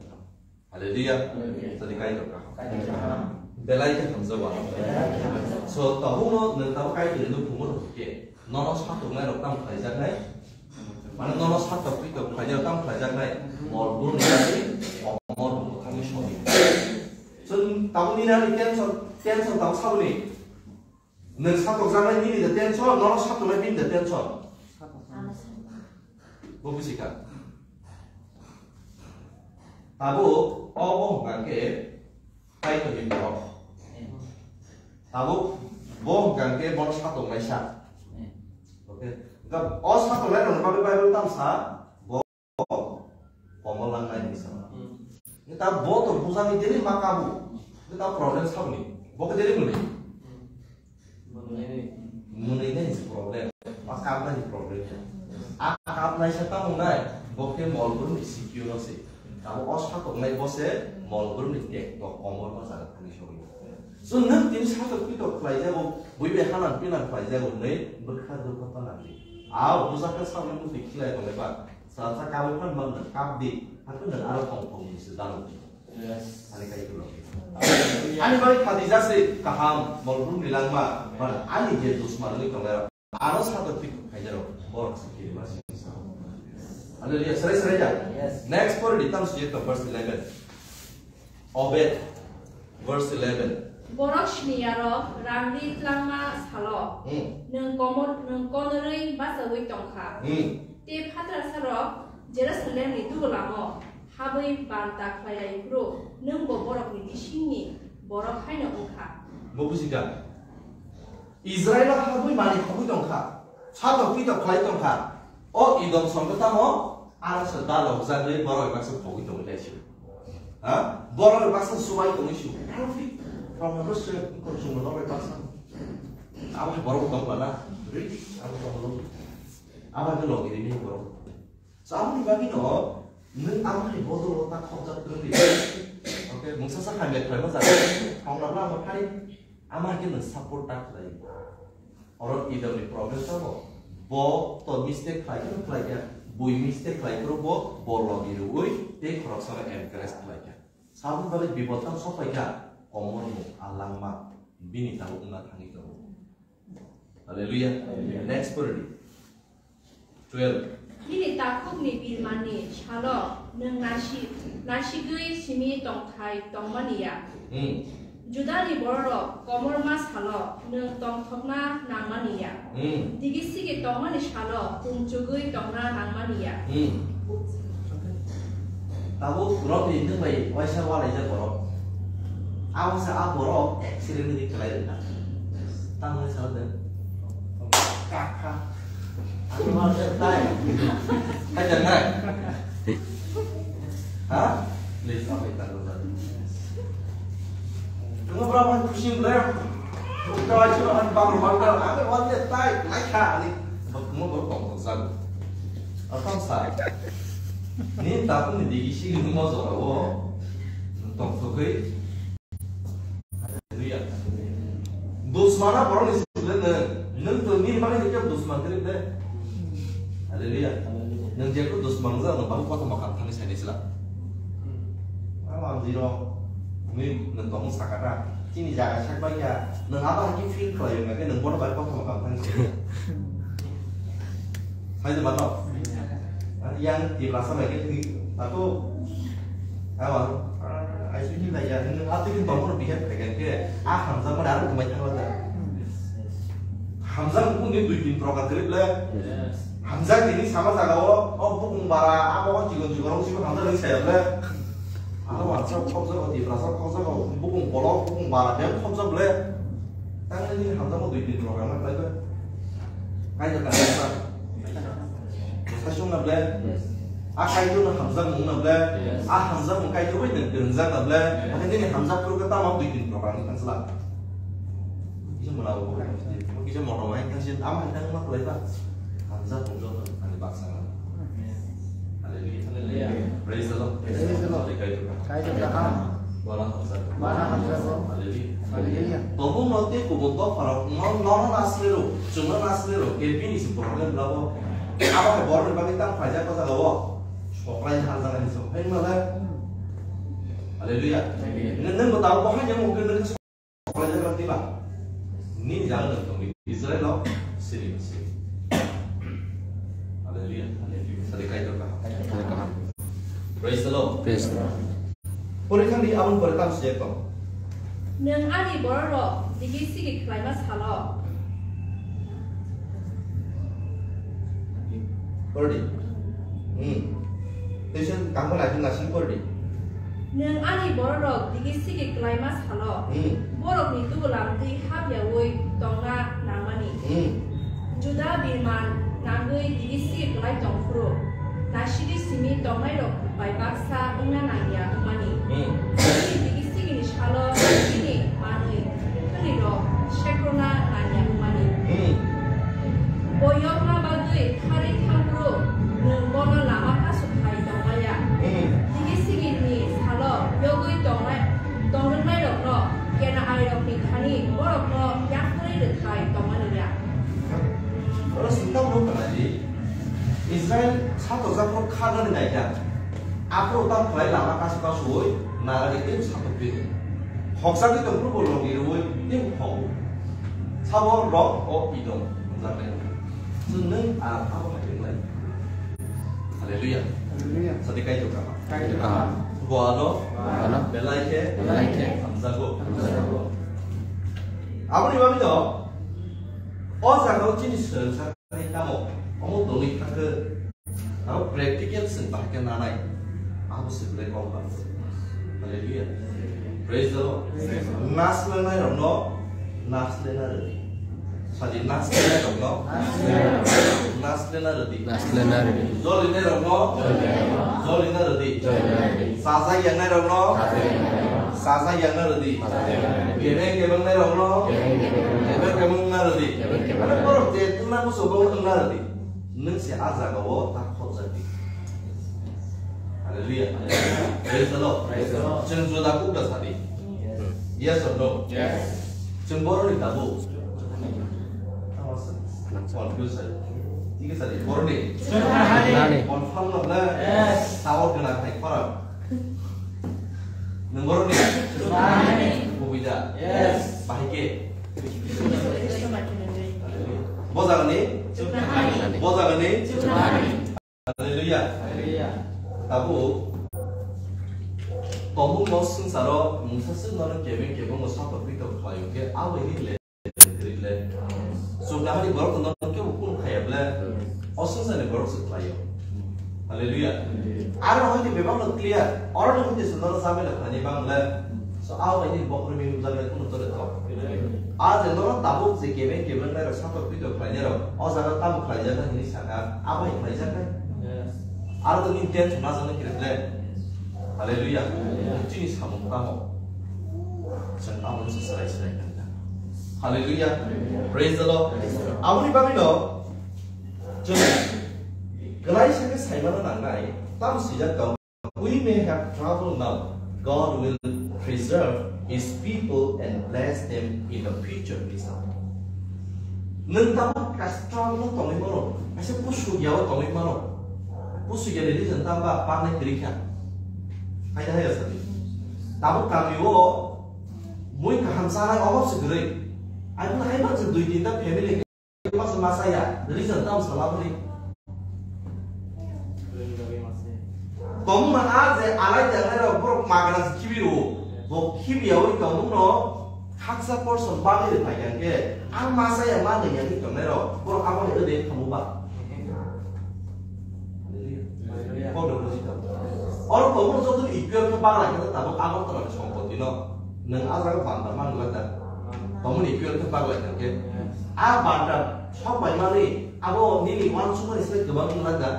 Hallelujah. Hallelujah. Jadi kai rok kaham. Kai rok kaham. Belai khe hamjago. Belai khe hamjago. So, tabukno nwng tabuk kai tongwi nukhungo rwkhe. Nono satok nai rok tamo khlaijaknai. Mane nono satok twi tok khlainai rok tamo khlaijaknai. Mol brum ni jati, omor bwkhakni sobi. So, tabuk nini ani tension, tension tabuk saboni. Nwng satokjaknai nini da tension, nono satoknai bini da tension. Bo buji kha. Tabuk obo hwnkha khe Kaitorni borok. Tabuk bo hwnkha khe bono satoknaisa. Okay. Hwnkha o satoknairokni bagwi Bible tamo sa? Komo langnai ni sama. Hmm. Ni ta bo to bujani deli ma kabu. Ni ta problem sabni. Bo ke deli muni. Hmm. Muni ni problem. Ma kabna ni problem ya. A kabnai sa ta mungnai. Bo ke mol brum ni sikio no se. Ta bo os ha tok nai bo se mol brum ni tek to komo ma sa ni so. So nwng tini satok pitok khlai jago, bui bai hanan pinan khlai jago, nei bwkha dukha ta nang di. Ao bujakha sauni muti khilai tong ba. Sa sa kabo phan man kap di, hakhe nwng aro thong thong ni se dano. Yes. Ani kai kulo. Ani bai khadi jase kaham, mol brum ni langma, man ani je dusman ni tong la. Aro satok pitok khlai jago, borok se kiri ma se. Hallelujah. Serai serai ja. Yes. Next pore di tam sujek to verse eleven. Obed, verse eleven. Borok siniyarok rangri tlangma salo, Hmm. nwng komor, nwng konorwi bachagwi tongkha. Hmm. Tei phatrasarok Jerusalemni dugulamo habwi banta khlai lai phuru, nwngbo borokni bisingni borok haino wngkha. Bo buji kha. Israilo habwi mani khogwi tongkha. Satok pitok khlai tongkha. O Idom songkhe tamo, aro se dalok jagwi borok baksa pogwi tongwi lai si. Ha? Borok baksa subai tongwi si. Perfect. From the first to the conclusion, borok baksa. Abo borok tong bana. Rich, abo tong lo. Abo ke logi ni borok. So, aboni bagwi no, nwng abo ni bodol ta khokjak twrwngwi. Okay, mungsa sa hamya khlai ma jaga. Thong na bla mo thari. Ama ke nwng support ta khlai. Oro Idomni problem sabo. Bo to mistake khlai khe khlai kha, bui mistake khlai phuru bo, bo logi rwui tei khoroksa no encourage khlai kha. Saboni bagwi bipod tang sok phai kha, komormung a langma bini tabuk wngna thangwi tongo. Hallelujah. Amen. Next pori di. Twelve. Nini takhukni birmanni salo nwng nasi-, nasigwi simi tongthai tongmani ya. Hmm. Judani bororok komorma salo nwng tongthokna nangmani ya. Hmm. Digi sigi tongmani salo tungchugwi tongna nangmani ya. Hmm. Tabuk rok ni nwng bai waisa walaijak borok. Abo se a borok accident ni kelai rwkha. Tamo sal de. Kaka. Ano ma de tai. Hai jangan. Ha? Please, apa yang tak lupa? Cuma berapa pusing ber? Kau cuma kan bang bang ber. Apa wajib tai? Naik kali. Mau berkong sal. Apa sal? Ni tak ni digi sih ni mau zorabo. Tong sokoi. Haleluya. Dusmana borok ni sibule nwng. Nwng to nini bagwi hwnkhe dusman kwrwi de. Haleluya. Nwng jephru dusman wngjak, nwng bagwi kothoma kang thani sainai sila. Abo ang jiro. Nwng, nwng tongmung sakha ta. Chini jaga sak bai kha. Nwng abo hai khe feel khlai wngkha khe nwng bono bai kothoma kang thani sainai. Hai de mano. Yang Tiprasa bai khe thwi. Ako. Awa. Ai sui lai ya. Nwng atwi kin tongmung behave khai khe. A hamjak mani aro kumai thangla da. Hamjak bukung ni dui tin proka trip le. Hamjak tini sama jaga o, o bukung bara, abo o chikon chikon rok sibo hamjak ni saya le. Aro wansa khobjak o, Tiprasa khobjak o, bukung bolok, bukung bara, beng khobjak le. Tang ni hamjak o dui tin proka ma lai be. Kai jaka sa. Sa sung na ble. A Kaitor no hamjakmung no ble, yes, a hamjakmung Kaitor bai nwng kwrwngjak na ble, yes, hakhe nini hamjak phuru khe tamo dui tin program ni thansla. Kisa mwnabo bo, kisa motom hai thansi, ama hai thang ma kwlai ba. Hamjakmung joto ani baksa na. Hallelujah. Hallelujah. Praise the Lord. Praise the Lord. Kaitor kaham. Kaitor kaham. Bana hamjak. Bana hamjak. Hallelujah. Hallelujah. Tobuk no tei kubun dopharok no, nono naslero, chwngno naslero, khe bini se problem labo. Abo hai borokni bagwi tamo khlaijak o jaga o. Soklai ni hal jaga ni se. Hai male. Hallelujah. Amen. Nang, nang bo tabuk bo hai nang mungkin nang soklai jak rok diba. Ni jaga nang tongwi Israel o sini sini. Hallelujah. Hallelujah. Sadi kaitor ka. Kaitor ka. Praise the Lord. Praise the Lord. Pore thang di aboni pore tamo sijak tong. Nwng ani bororok digi sigi khlaima salo. Pore di. Hmm. Tei se tangma lai tong nasing pore di. Nwng ani bororok digi sigi khlaima salo. Hmm. Borokni tubulam twi hap yaui tongna nangmani. Hmm. Juda birman nangwi digi sigi klai tong phuru, nasigwi simi tongnairok bai baksa wngna nangya wngmani. Hmm. Bini digi sigini salo bini manwi thwngrwirok sekrokna nangya wngmani. Hmm. Bo yokna bagwi tharwi thang phuru nwng bono lama kasu khai tongmaya. Hmm. Digi sigini salo yogwi tongnai, tongrwknairokno kena arirokni thani borokno yaphurwi rwkhai tongmani ya. Oro sintao no khnadi, Israel sato japhuru kharnani naikha. Aphuru tam khlai lama kasu kasuwi narwgwi tei sato phi. Khokjagwi tongphuru bo logi rwui tei khogo. Sabo rok o Idom hwnjaknai. Chwng nwng a abo hai wnglai. Hallelujah. Hallelujah. Sadi Kaitor kaham. Kaitor kaham. Bo ano. Ano. Belai khe. Belai khe. Hamjago. Hamjago. Aboni bagwi no o jaga o chini swrwngsa tamo omo tongwi thangkhe. Aro practical chwng bahai khe nanai. Abo se belai kok bang. Hallelujah. Praise the Lord. Praise the Lord. Nas lenai rokno nas lena rwdi. Sadi nas lenai rokno nas lena rwdi. Nas lena rwdi. Joli nai rokno joli na rwdi. Sajak yang nai rokno sajak yang na rwdi. Kebeng kebeng nai rokno kebeng kebeng na rwdi. Aro borok je tungna musugo wng na rwdi. Nwng se a jaga o ta khorjak di. Hallelujah. Praise the Lord. Praise the Lord. Chwng juda kuk da sadi. Yes or no? Yes. Chwng borok ni tabuk. Confuse. Hingke sadi, boroni? Chuknani. Confirm no le? Yes. Tawar gwnang hai khorang. Nwng boroni? Chuknani. Kubui da? Yes. Bahai khe? Bo jagani? Chuknani. Bo jagani? Chuknani. Hallelujah. Hallelujah. Tabuk tongmung no swngcharo mungsa swk nono kebeng kebeng no satok pitok khlai hwnkhe abo ini le kwrwi le. Chuknahani borok no nono kebo phone khaiya ble. O swngcharni borok se khlaio. Hallelujah. Aro hwnkhe bebak no clear. Oro no hwnkhe se nono chamela khlaini bang le. So, abo bai nini bokhorok mimi wngjaknai kunu tole thok. A je norok tabuk je kebeng kebeng nairok satok pitok khlainairok, o jaga tamo khlaijaknai hinwi sakha, abo hai khlaijaknai. Yes. Aro to nini tension ma jaknai khe le. Hallelujah. Hallelujah. Chini samung tamo. Chwng abo se serai serai kha. Hallelujah. Hallelujah. Praise the Lord. Praise the Lord. Aboni bagwi no chwng kwlai se khe saimano nangnai, tamo swijak tong. We may have trouble now. God will preserve his people and bless them in the future, hwnwi sa. Nwng tamo kaisa trouble o tongwi mano, kaisa pusuk yao tongwi mano. Pusuk yani reason tamo ba pangnai kwrwi kha. Haida haya sadi. Tamo kami o mui kaham chanai obab se kwrwi. Ai mui hai manse dui tinta family Masa masa ya, reason tam sala bani. Tongma a je alai jangai rok borok magana se khibi o. Bo khibi yawi tongmung no haksa porson bagwi rwphai kha hwnkhe, ang masa ya ma nai yagwi tongnai rok borok abo ni ode thamu ba. Hallelujah. Hallelujah. Kok rok buji tong. Oro tongmung joto ni equal khe bagwi khe tabuk Agartala ni sompoti no. Nwng a jaga banda man glak da. Tongmung equal khe bagwi khe. A banda sok bai mani abo nini uansukmani se kwbang wng glak da.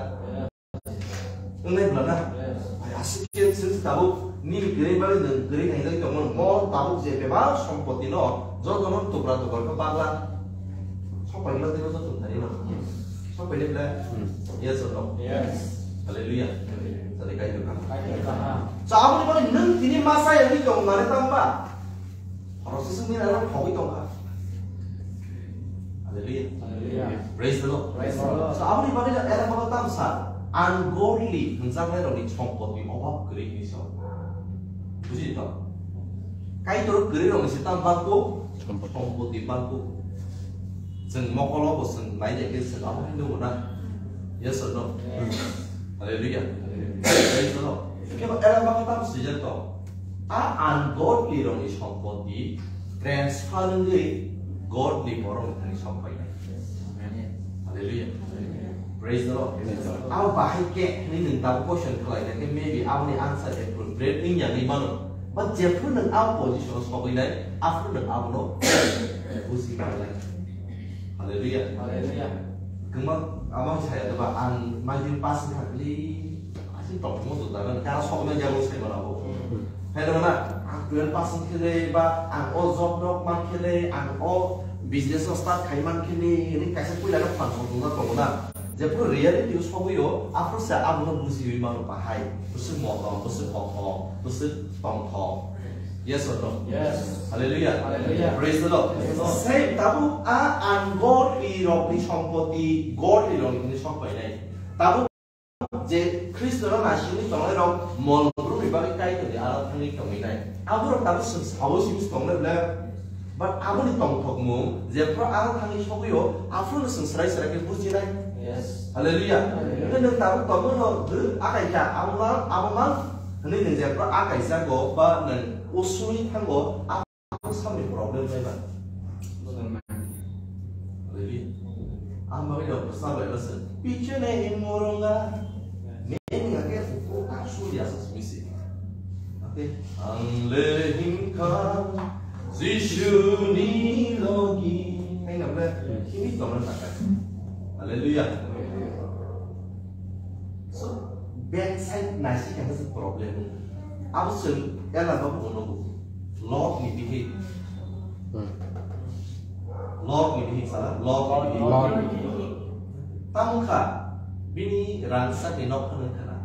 Wngnai bwla na? Yes. Ai, aswk khe chwng tabuk nini kwrwi bagwi nwng kwrwi khaijagwi tongmani, mo tabuk je bebak sompoti no joto no tubra tubra khe bagla. Sok pai glak tei joto thani no. Sok pai le bwla? Hmm. Yes or no? Yes. Hallelujah. Hallelujah. Tadi kai tong kha. Kai tong kha. So, aboni bagwi nwng tini masa yagwi tong nani tang ba? Khoroksa swngwi nang phogwi tong kha. Hallelujah. Hallelujah. Praise the Lord. Praise the Lord. So, aboni bagwi no era bagwi tam sa, ungodly hwnjaknai rokni sompotni obab kwrwi hinwi sa. Buji to? Kaitor kwrwi rokni se tam bangko? Sompot. Sompotni bangko. Chwng mokolo bo chwng nai nai khe chwng abo hinwi nukgo na? Yes or no? Yes. Hallelujah. Hallelujah. Praise the Lord. Kebo era bagwi tam swijak to? A ungodly rokni sompoti transfer wngwi godly borok ni thani sok phainai. Amen. Hallelujah. Praise the Lord. Praise the Lord. Abo bahai khe hinwi nwng tabuk question khlai kha khe maybe aboni answer appropriate wngya hinwi mano. But jephru nwng abo position o sogwi nai, aphru nwng abono buji manlai. Hallelujah. Hallelujah. Kwma abo saya to ba ang maidir pass kha kli. Aswk tongthokma juda nang khe aro sokna jagao sai mano bo. Hmm. Hai rw na, ang twelve pass khe le ba ang o job rok man khe le, ang o business rok start khai man khe ni, hinwi kaisa puila no phan song tongna tongo na. Jephru reality o sogwi o, aphuru se abono bujiwi mano bahai. Bwswk motom, bwswk kothok, bwswk tongthok. Yes or no? Yes. Hallelujah. Hallelujah. Praise the Lord. Praise the Lord. Same tabuk a ungodly rokni sompoti, godly rokni hwnwi sok painai. Tabuk je Khristo no naisingwi tongnai rok mol brumni bagwi Kaitorni aro thangwi tongwi nai. Aborok tabuk chwng saui simi tongnai bwle, but aboni tongthokmung jephru aro thangwi sogwi o, aphuru no chwng swrai swrai khe bujinai. Yes. Hallelujah. Hallelujah. Hwnkhe nwng tabuk tongmano bwrwi akai kha, abo ma, abo ma hwnwi nwng jephru akai jago ba nwng usui thango, Ang samni problem nai ba. Ready? Ang bagwi rok bwsa bai bwsa. Pichone in moronga. Meni age uku asu ya sa misi. Okay. Ang le himkha Jisuni logi. Hai na ble. Himi tong na takai. Hallelujah. So, backside naisi kha se problem. Abo chwng ela ba bono bo. Lot ni bihi. Hmm. Lot ni bihi sala, Lot ni bihi. Lot ni bihi. Tamo kha, bini rangchak ni nok phano khana.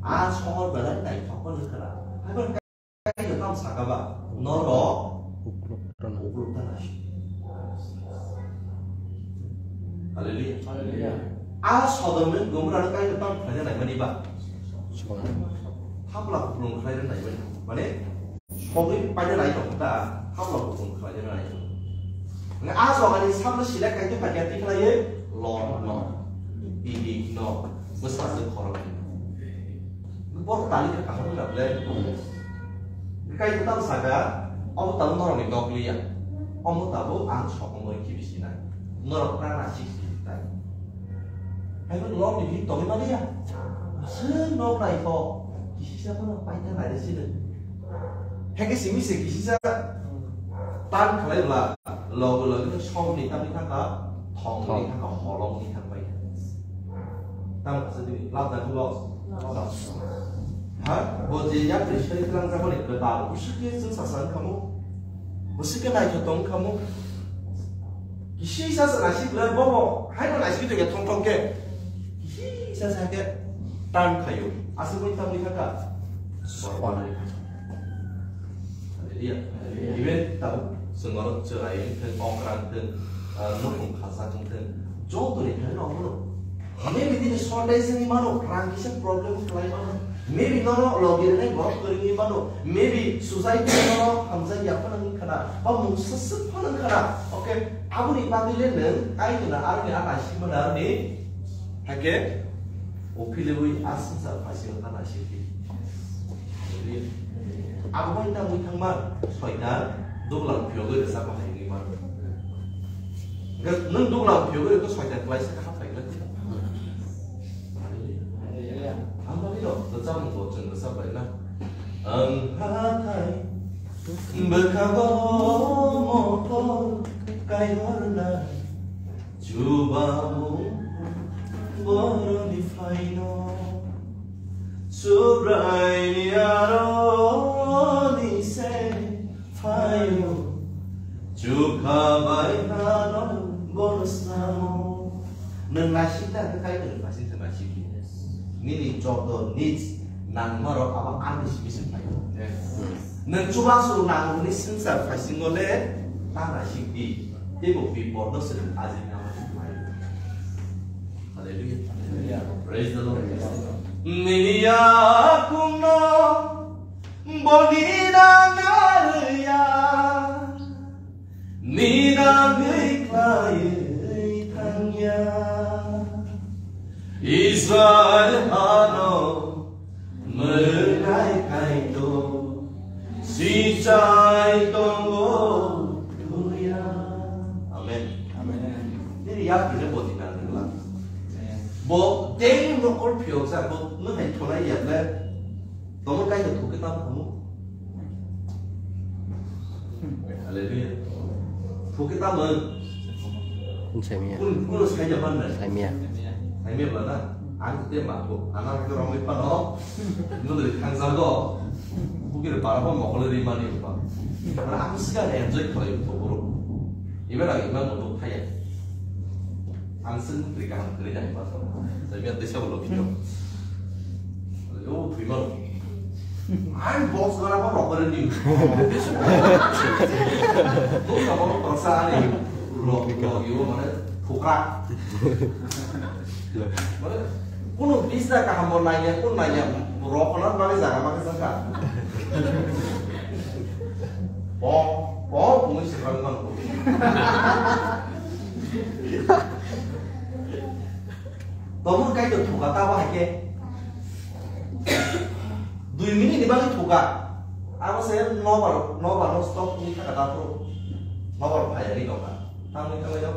A sohor belai naithok phano khana. Haibo kaisa tam saka ba, norok uklok tana. Uklok tana. Hallelujah. Hallelujah. A Sodom ni Gomorrah no kaisa tam khlaina naimani ba? Thapla kuplung khlaina naimani. Mane, sogwi paina nai tong ta, thapla kuplung khlaina nai. Nga a jogani samno sila kaito paikha tikhlaiwi, Lot no, Bibi no, bwsajwk khorok ni. Borok tali kha kaham wngna belai. Kaito tamo saka, omo tabuk norokni nok liya. Omo tabuk ang sokong bai khibi sinai. Norok prana sik sik tai. Hai bo nok ni bini tongwi maliya. Aswk nok nai kho. Kisisa phano paitha nai sini. Heke simi se kisisa tan khlai bla. Logo logo no som ni tangwi thangkha, thong ni thangkha, holong ni thangbai. Tamo kasa dini, love than loss? Loss. Ha? Bo je ya pressure tlang ka bani ke ba, usike sung sa sang kamu. Usike nai to tong kamu. Kisi sa sa nasi bla bo bo, hai no nasi to ya thong thong ke. Kisi sa sa ke tan khayo. Asu boi tangwi thangkha. Hallelujah. Even tabuk chwng oro chwrai wng thung, okra wng thung, ah, nukhung khajak wng thung, joto ni thani rok bono. Maybe nini shortage wngwi mano, rang kisa problem khlai mano. Maybe nono logi rwnai borok kwrwngwi mano. Maybe society nono hamjak ya phano wng khana, ba mungsa swk phano wng khana. Okay, aboni bagwi le nwng Kaitorno aroni a naisingmani aroni Hakhe, o philibwi a swngchar phaising wngkha naisingdi. Abo bai tangwi thangma, Soitan duglam phiyogwi rwchapma hai wngwi mano. Hwnkhe nwng duglam phiyogwi rwkhe Soitan klaisa kha phaiglak. Ang bagwi no rwchapmung bo chwng rwchap bai na. Ang hathai bwkha bo motor kaihorna. Chubamung boroni phaino, Subraini aroni se phaio, chukha bai hano bono snamo. Nwng naisik ta khe Kaitorni naisik se naisik. Nini joto nij nangmarok abo ani simi se phaio. Nwng chubachu nangmani swngchar phaisingo le ta naisik di, teibo bipodno se nwng ajinama se phaio. Hallelujah. Hallelujah. Praise the Lord. Nini yakungno boni nang arya. Ninangwi khlaiwi thangya Israel hano mwrwngnai Kaitor sichai tongo thungya. Amen. Amen. Nini yak bini boti nang nangla. Bo tei nokol phiyoksa bo nung hai thonai yakle. Tomo Kaitor thukhe tamo khamu. Hallelujah. Thukhe tamo. Saimia. Kun, kun saija ban na. Saimia. Saimia bana. Ang te ma ko. Ana ke romwi pano. Mudri khangjago. Bukir para pa mokol ri mani pa. Ana ang siga enjoy khlai to bro. Ibe lagi iman mo thaya. Ang sing tri kaham kri jani pa. Saimia te sa bolo video. Yo, thwi mano. Ang box gana ko rock ni. Box ka ko rock sa ani. Rock, rock yo mane phukra. Mane kono bisna kaham bo naiya, kono naiya. Rock na mane jaga mane jaga. Bo, bo, bumi sikang man. Tomon kai to thuka ta ba ke. Dui minute ni bagwi thuka. Abo se nobar, nobar no stop ni thaka ta pro. Nobar phai ni doka. Tamo ni kawai do.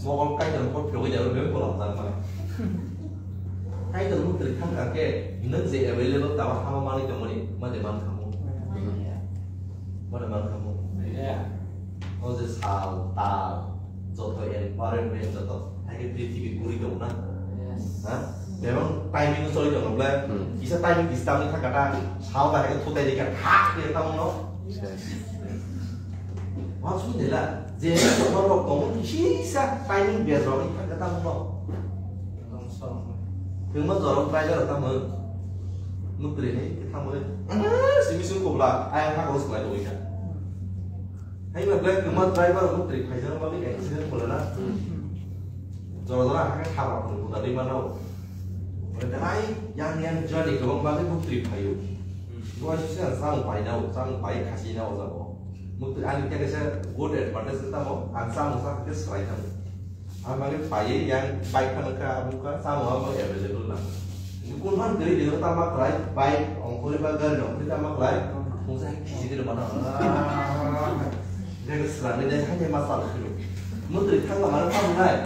Mogol kai to ko phogwi jaro be bolam jar mane. Kai to muk tri thang ka ke. Nang je available ta ba hama mani to mani. Ma de man khamu. Ma de man khamu. O je sal, tal, joto environment joto, hai khe prithibi guri tongo na? Yes. Ha? Bebak timing choli tongo ble? Hmm. Kisa timing disturb ni thaka ta, sao ta hai khe thutai dikha, thak khe tamo no? Yes. Wa sui de la, je tongo rok tongo, kisa timing bejrok ni thaka tamo no? Thwngma jorok driver tamo. Nukri hai khe tamo le. Simi simi kobla, ayang hakoro swlai tongwi kha. Hai ma black khe ma driver bo twi khaijak bagwi accident kholana. Jora jora hakhe khapra phung buda ri mano. Ore belai yang yang journey kwbang bagwi buktwi phaio. Bo sisa samung painao, samung pai khasina o jago. Buktwi ani khe kaisa good advantage tamo, ang samung sa khe swlai tamo. Ang bagwi paiwi yang bike phano kha, abo kha, samung abo available na. Kun phan kwrwi dino tama kwlai, bike ongkhorwi ba gari ongkhorwi tama kwlai. Mungsa hai khisi dino mano. Gari swlangwi dai hai ma sal khiro. Mutwi thangma mano tamo nai.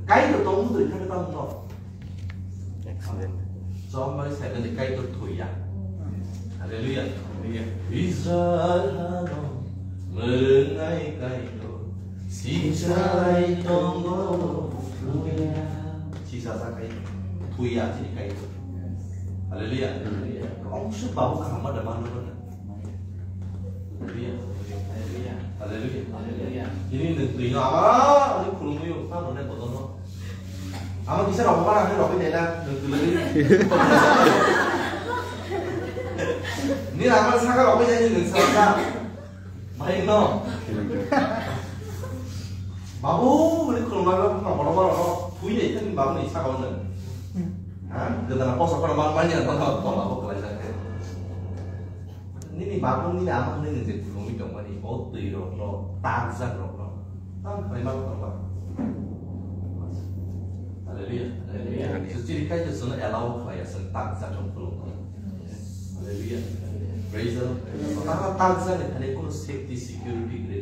Kaito tong mutwi thangwi tamo no. Accident. Chongmani saimani Kaitor thwiya. Hallelujah. Hallelujah. Israel hano mwrwngnai Kaitor sichalai tongo thwiya. Sisa sakai thwiya chini Kaitor. Hallelujah. Hallelujah. Ongsu babu kaham da manu na. Hallelujah. Hallelujah. Hallelujah. Ini nengtwino ama ini khulumwi tamo ne bodono. Ama kisa rok mana ne rok ne na nengtwlwi. Ni ama saka rok ne neng saka. Mai no. Babu ini khulumma rok na bodo bodo rok. Pui ne kan babu ni saka ne. Ha? Gana posa kono ma manya to to to babu kelai jate. Nini babu nini ama nini je khulumwi tongmani o twi rokno, takjak rokno tam khlai ma tongba. Hallelujah. Hallelujah. Suchiri kai je sono allow khlai aswk takjak rok khulumno. Hallelujah. Praise the Lord. Tama takjak ni thani kono safety, security gre.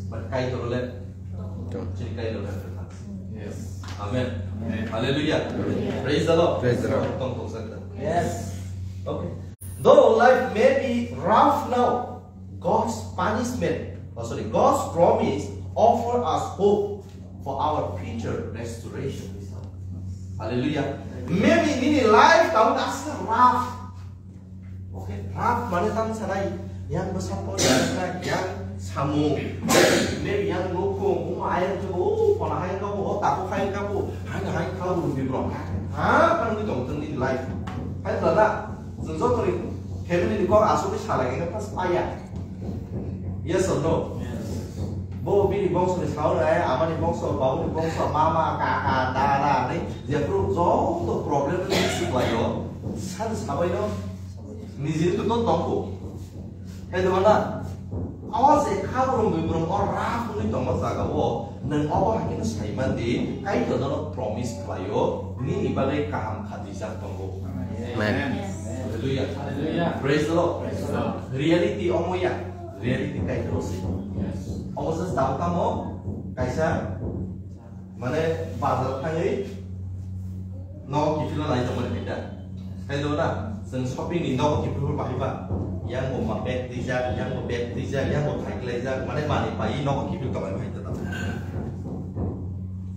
But kai torole chini kai torole. Yes. Amen. Amen. Hallelujah. Hallelujah. Praise the Lord. Praise the Lord. Tong tong sakta. Yes. Okay. Though life may be rough now, God's punishment, oh sorry, God's promise offer us hope for our future restoration. Hallelujah. Maybe nini life tamo aswk rough. Okay, rough mane tamo sanai, yang bwsa pon yang samung, maybe yang nukhung, um ayang jabo, oh, pona hai kabo, oh, tabu hai kabo, hai hai kabo, bibrong. Ha, kan ni tong tong ni life. Hai lada. Chwng joto ni family ni kok asugwi salai khe pas paya. Yes or no? Yes. Bo bini bongso ni sao nai, ama ni bongso, babu ni bongso, mama, kaka, dada, ni jephru joto problem ni suk lai o. San sabai no nijini to tong tong ko. Hai do na? Awa je kha brum brum o ra phunui tongma jaga o. Nwng obo hai kheno sai man di, Kaitor nono promise khlaio, nini bagwi kaham khatijak tongo. Amen. Hallelujah. Hallelujah. Praise the Lord. Praise the Lord. Reality omo ya. Reality Kaitor se. Yes. Omo se tamo tamo kaisa, mane, bazar thangwi nogo kiphilna nai tongmani phaida. Kaido na, chwng shopping ni nogo kiphilwi bahai ba, yang bo ma bag twijak, yang bo bag twijak, yang bo thai klaijak, mane manwi paiwi nogo kiphil tongmani phaida tamo.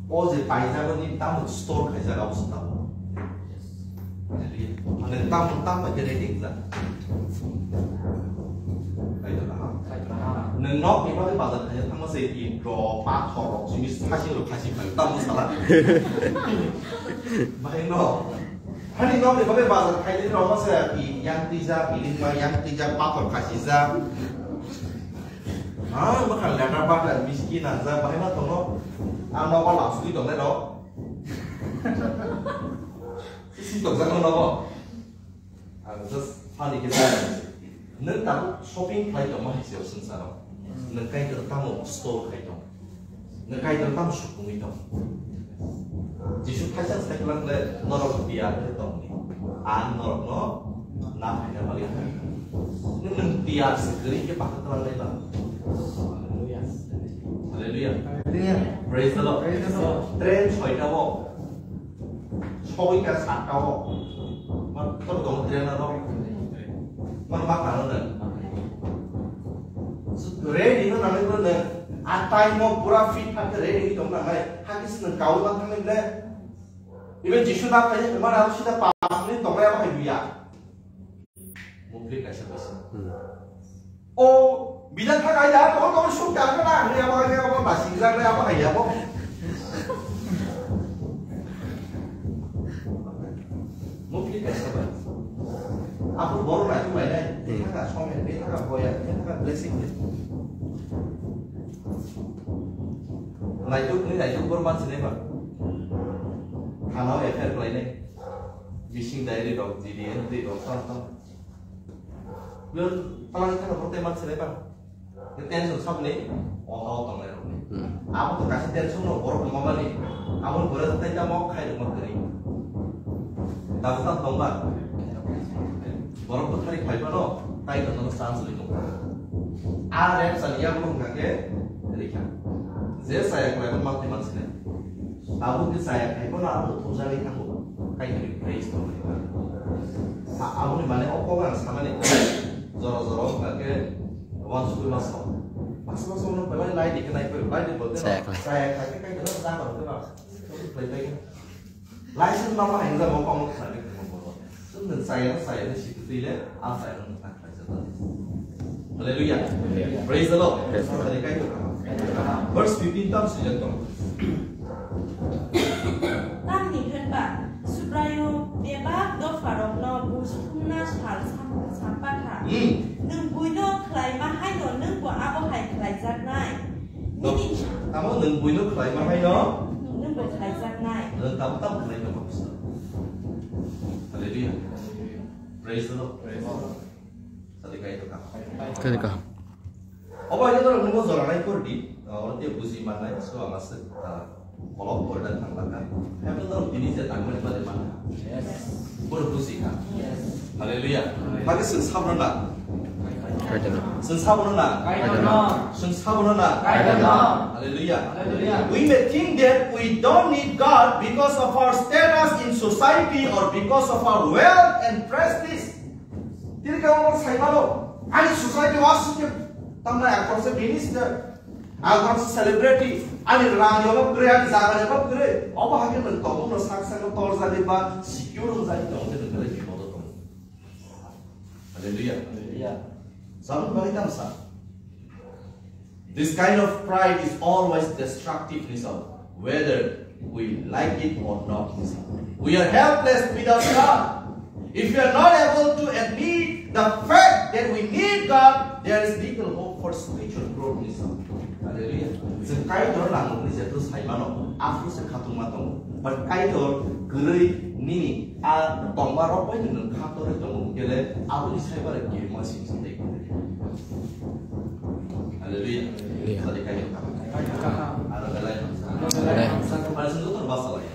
O je paijak ni tamo store khaijak abo se tamo. Hallelujah. Mane tamo tamo khe ready jak. Kaido na ha. Nwng nok ni bagwi bazar khaijak thangma se ito, pathor rok simi sasing rok khasi khaijak tamo sala. Bahai no. Hani nok ni bagwi bazar khainai rok ma se i yang twijak, i lingma yang twijak, pathor khasijak. Ah, bwkhang letra bata miski nangjak, bahai ma tongno. Ang nogo lamsugwi tongnai rok. Sisi tongjak no nogo. Ang just funny khe sa. Nwng tabuk shopping khlai tongma hai se swngcharo. Nwng Kaitor tamo store khai tong. Nwng Kaitor tamo sukungwi tong. Jisu thaisa sai kwlang le norok tiyar khe tongni. Ang norokno na phaina bagwi thang. Nwng nwng tiyar se kwrwi khe bakha kwlang lai ba. Hallelujah. Hallelujah. Hallelujah. Praise the Lord. Praise the Lord. Train soita o. Sogwi ka sakka o. Man, to tong train aro. Man, ma kano na. Ready no nangwi ko na. A time o pura fit thang khe ready tong nangnai. Hakhe se nwng kaui ma thangnai le. Ibe Jisu na phai, ma na sida pa ni tong ya ma hai ya. Mukli kaisa kaisa. Hmm. O, bidan thang ai da, tokol tokol suk da, na, na, ya, ba, ya, ba, ba, sing, ya, ya, ba, ya, ba. Mukli kaisa ba. Apo boro bai tu bai dai. Thaka song, thaka boya, thaka blessing. Naituk ni naituk bor mansi nai ba. Thana o F I R khlai nai. Missing diary rok, G D N twi rok, tamo tamo. Bel palang thana bor tei mansi nai ba. Tension sabni oha o tongnai rokni. Hmm. Abo to kaisa tension no borok mabani. Abo ni borok tai tamo khai rok ma kwrwi. Tabuk tamo tongba. Borok bwthari khai phano tai tongno chance rwi tongo. A rep sani yago wngkha khe rikha. Je chaya kwlai ma thai mansinai. Tabuk khe chaya khai phano abo thumjagwi thango. Kaitorni praise tongwi. Sa aboni mane o kok ang samani jora jora wngkha khe Wansugwi masa. Masa masa uno belai lai dikhe nai pui, lai di bolte. Chaya khlai. Chaya khlai khe kai khe chakar khe ba. Lai sung nama hai nda mo kong khlai khe mo bo. Sung den chaya chaya ni situ tile a chaya no khlai khlai jata. Hallelujah. Hallelujah. Praise the Lord. Praise the Lord. Hallelujah. Verse fifteen tam sujak tong. Tamni hwnba Subraiyung bebak dopharokno buj thumna sal sam-, sampakha. Hmm. Nwng buino khlaima haino nwngbo abo hai khlaijaknai. Dop-, nini tamo nwng buino khlaima haino? Nwngbo khlaijaknai. Nwng tamo tamo khlai tongma busta. Hallelujah. Praise the Lord. Praise the Lord. Sadi kai to ka. Kani kaham. Obo ani dorok nungbo jora nai kor di. Oro te buji manai, so ang aswk, ah, kolok kor da thang laka. Heaven dorok bini je tangmani bade manka. Yes. Bor buji kha. Yes. Hallelujah. Hallelujah. Bagi sung sabra na. Kaidana. Sung sabra na. Kaidana. Sung sabra na. Kaidana. Hallelujah. Hallelujah. We may think that we don't need God because of our status in society or because of our wealth and prestige. Tini kamo saimano, ani society o aswk khe tamnai, ang koroksa minister, ang koroksa celebrity, ani rang ni obab kwrwi, ani jaga ni obab kwrwi. Obo hai khe nwng tongmung no sak sak no torjagwi ba secure wngjagwi tong khe nwng belai bipodo tongo. Hallelujah. Hallelujah. Sabun bagi tamsa. This kind of pride is always destructive, ni sa, whether we like it or not, ni sa. We are helpless without God. If we are not able to admit the fact that we need God, there is little hope for spiritual growth, ni sa. Hallelujah. Chwng Kaitor nangmani jeto saimano, aphuru se khatungma tongo. But Kaitor kwrwi nini a tongma rok bai nwng kha torwi tongo, hwnkhe le aboni saiba rok kirima sing sing tei kwrwi. Hallelujah. Hallelujah. Sadi kai ka. Aro belai. Belai. Aro belai. Aro belai.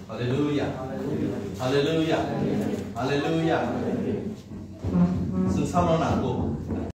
Hallelujah. Hallelujah. Hallelujah. Chwng samano nanggo.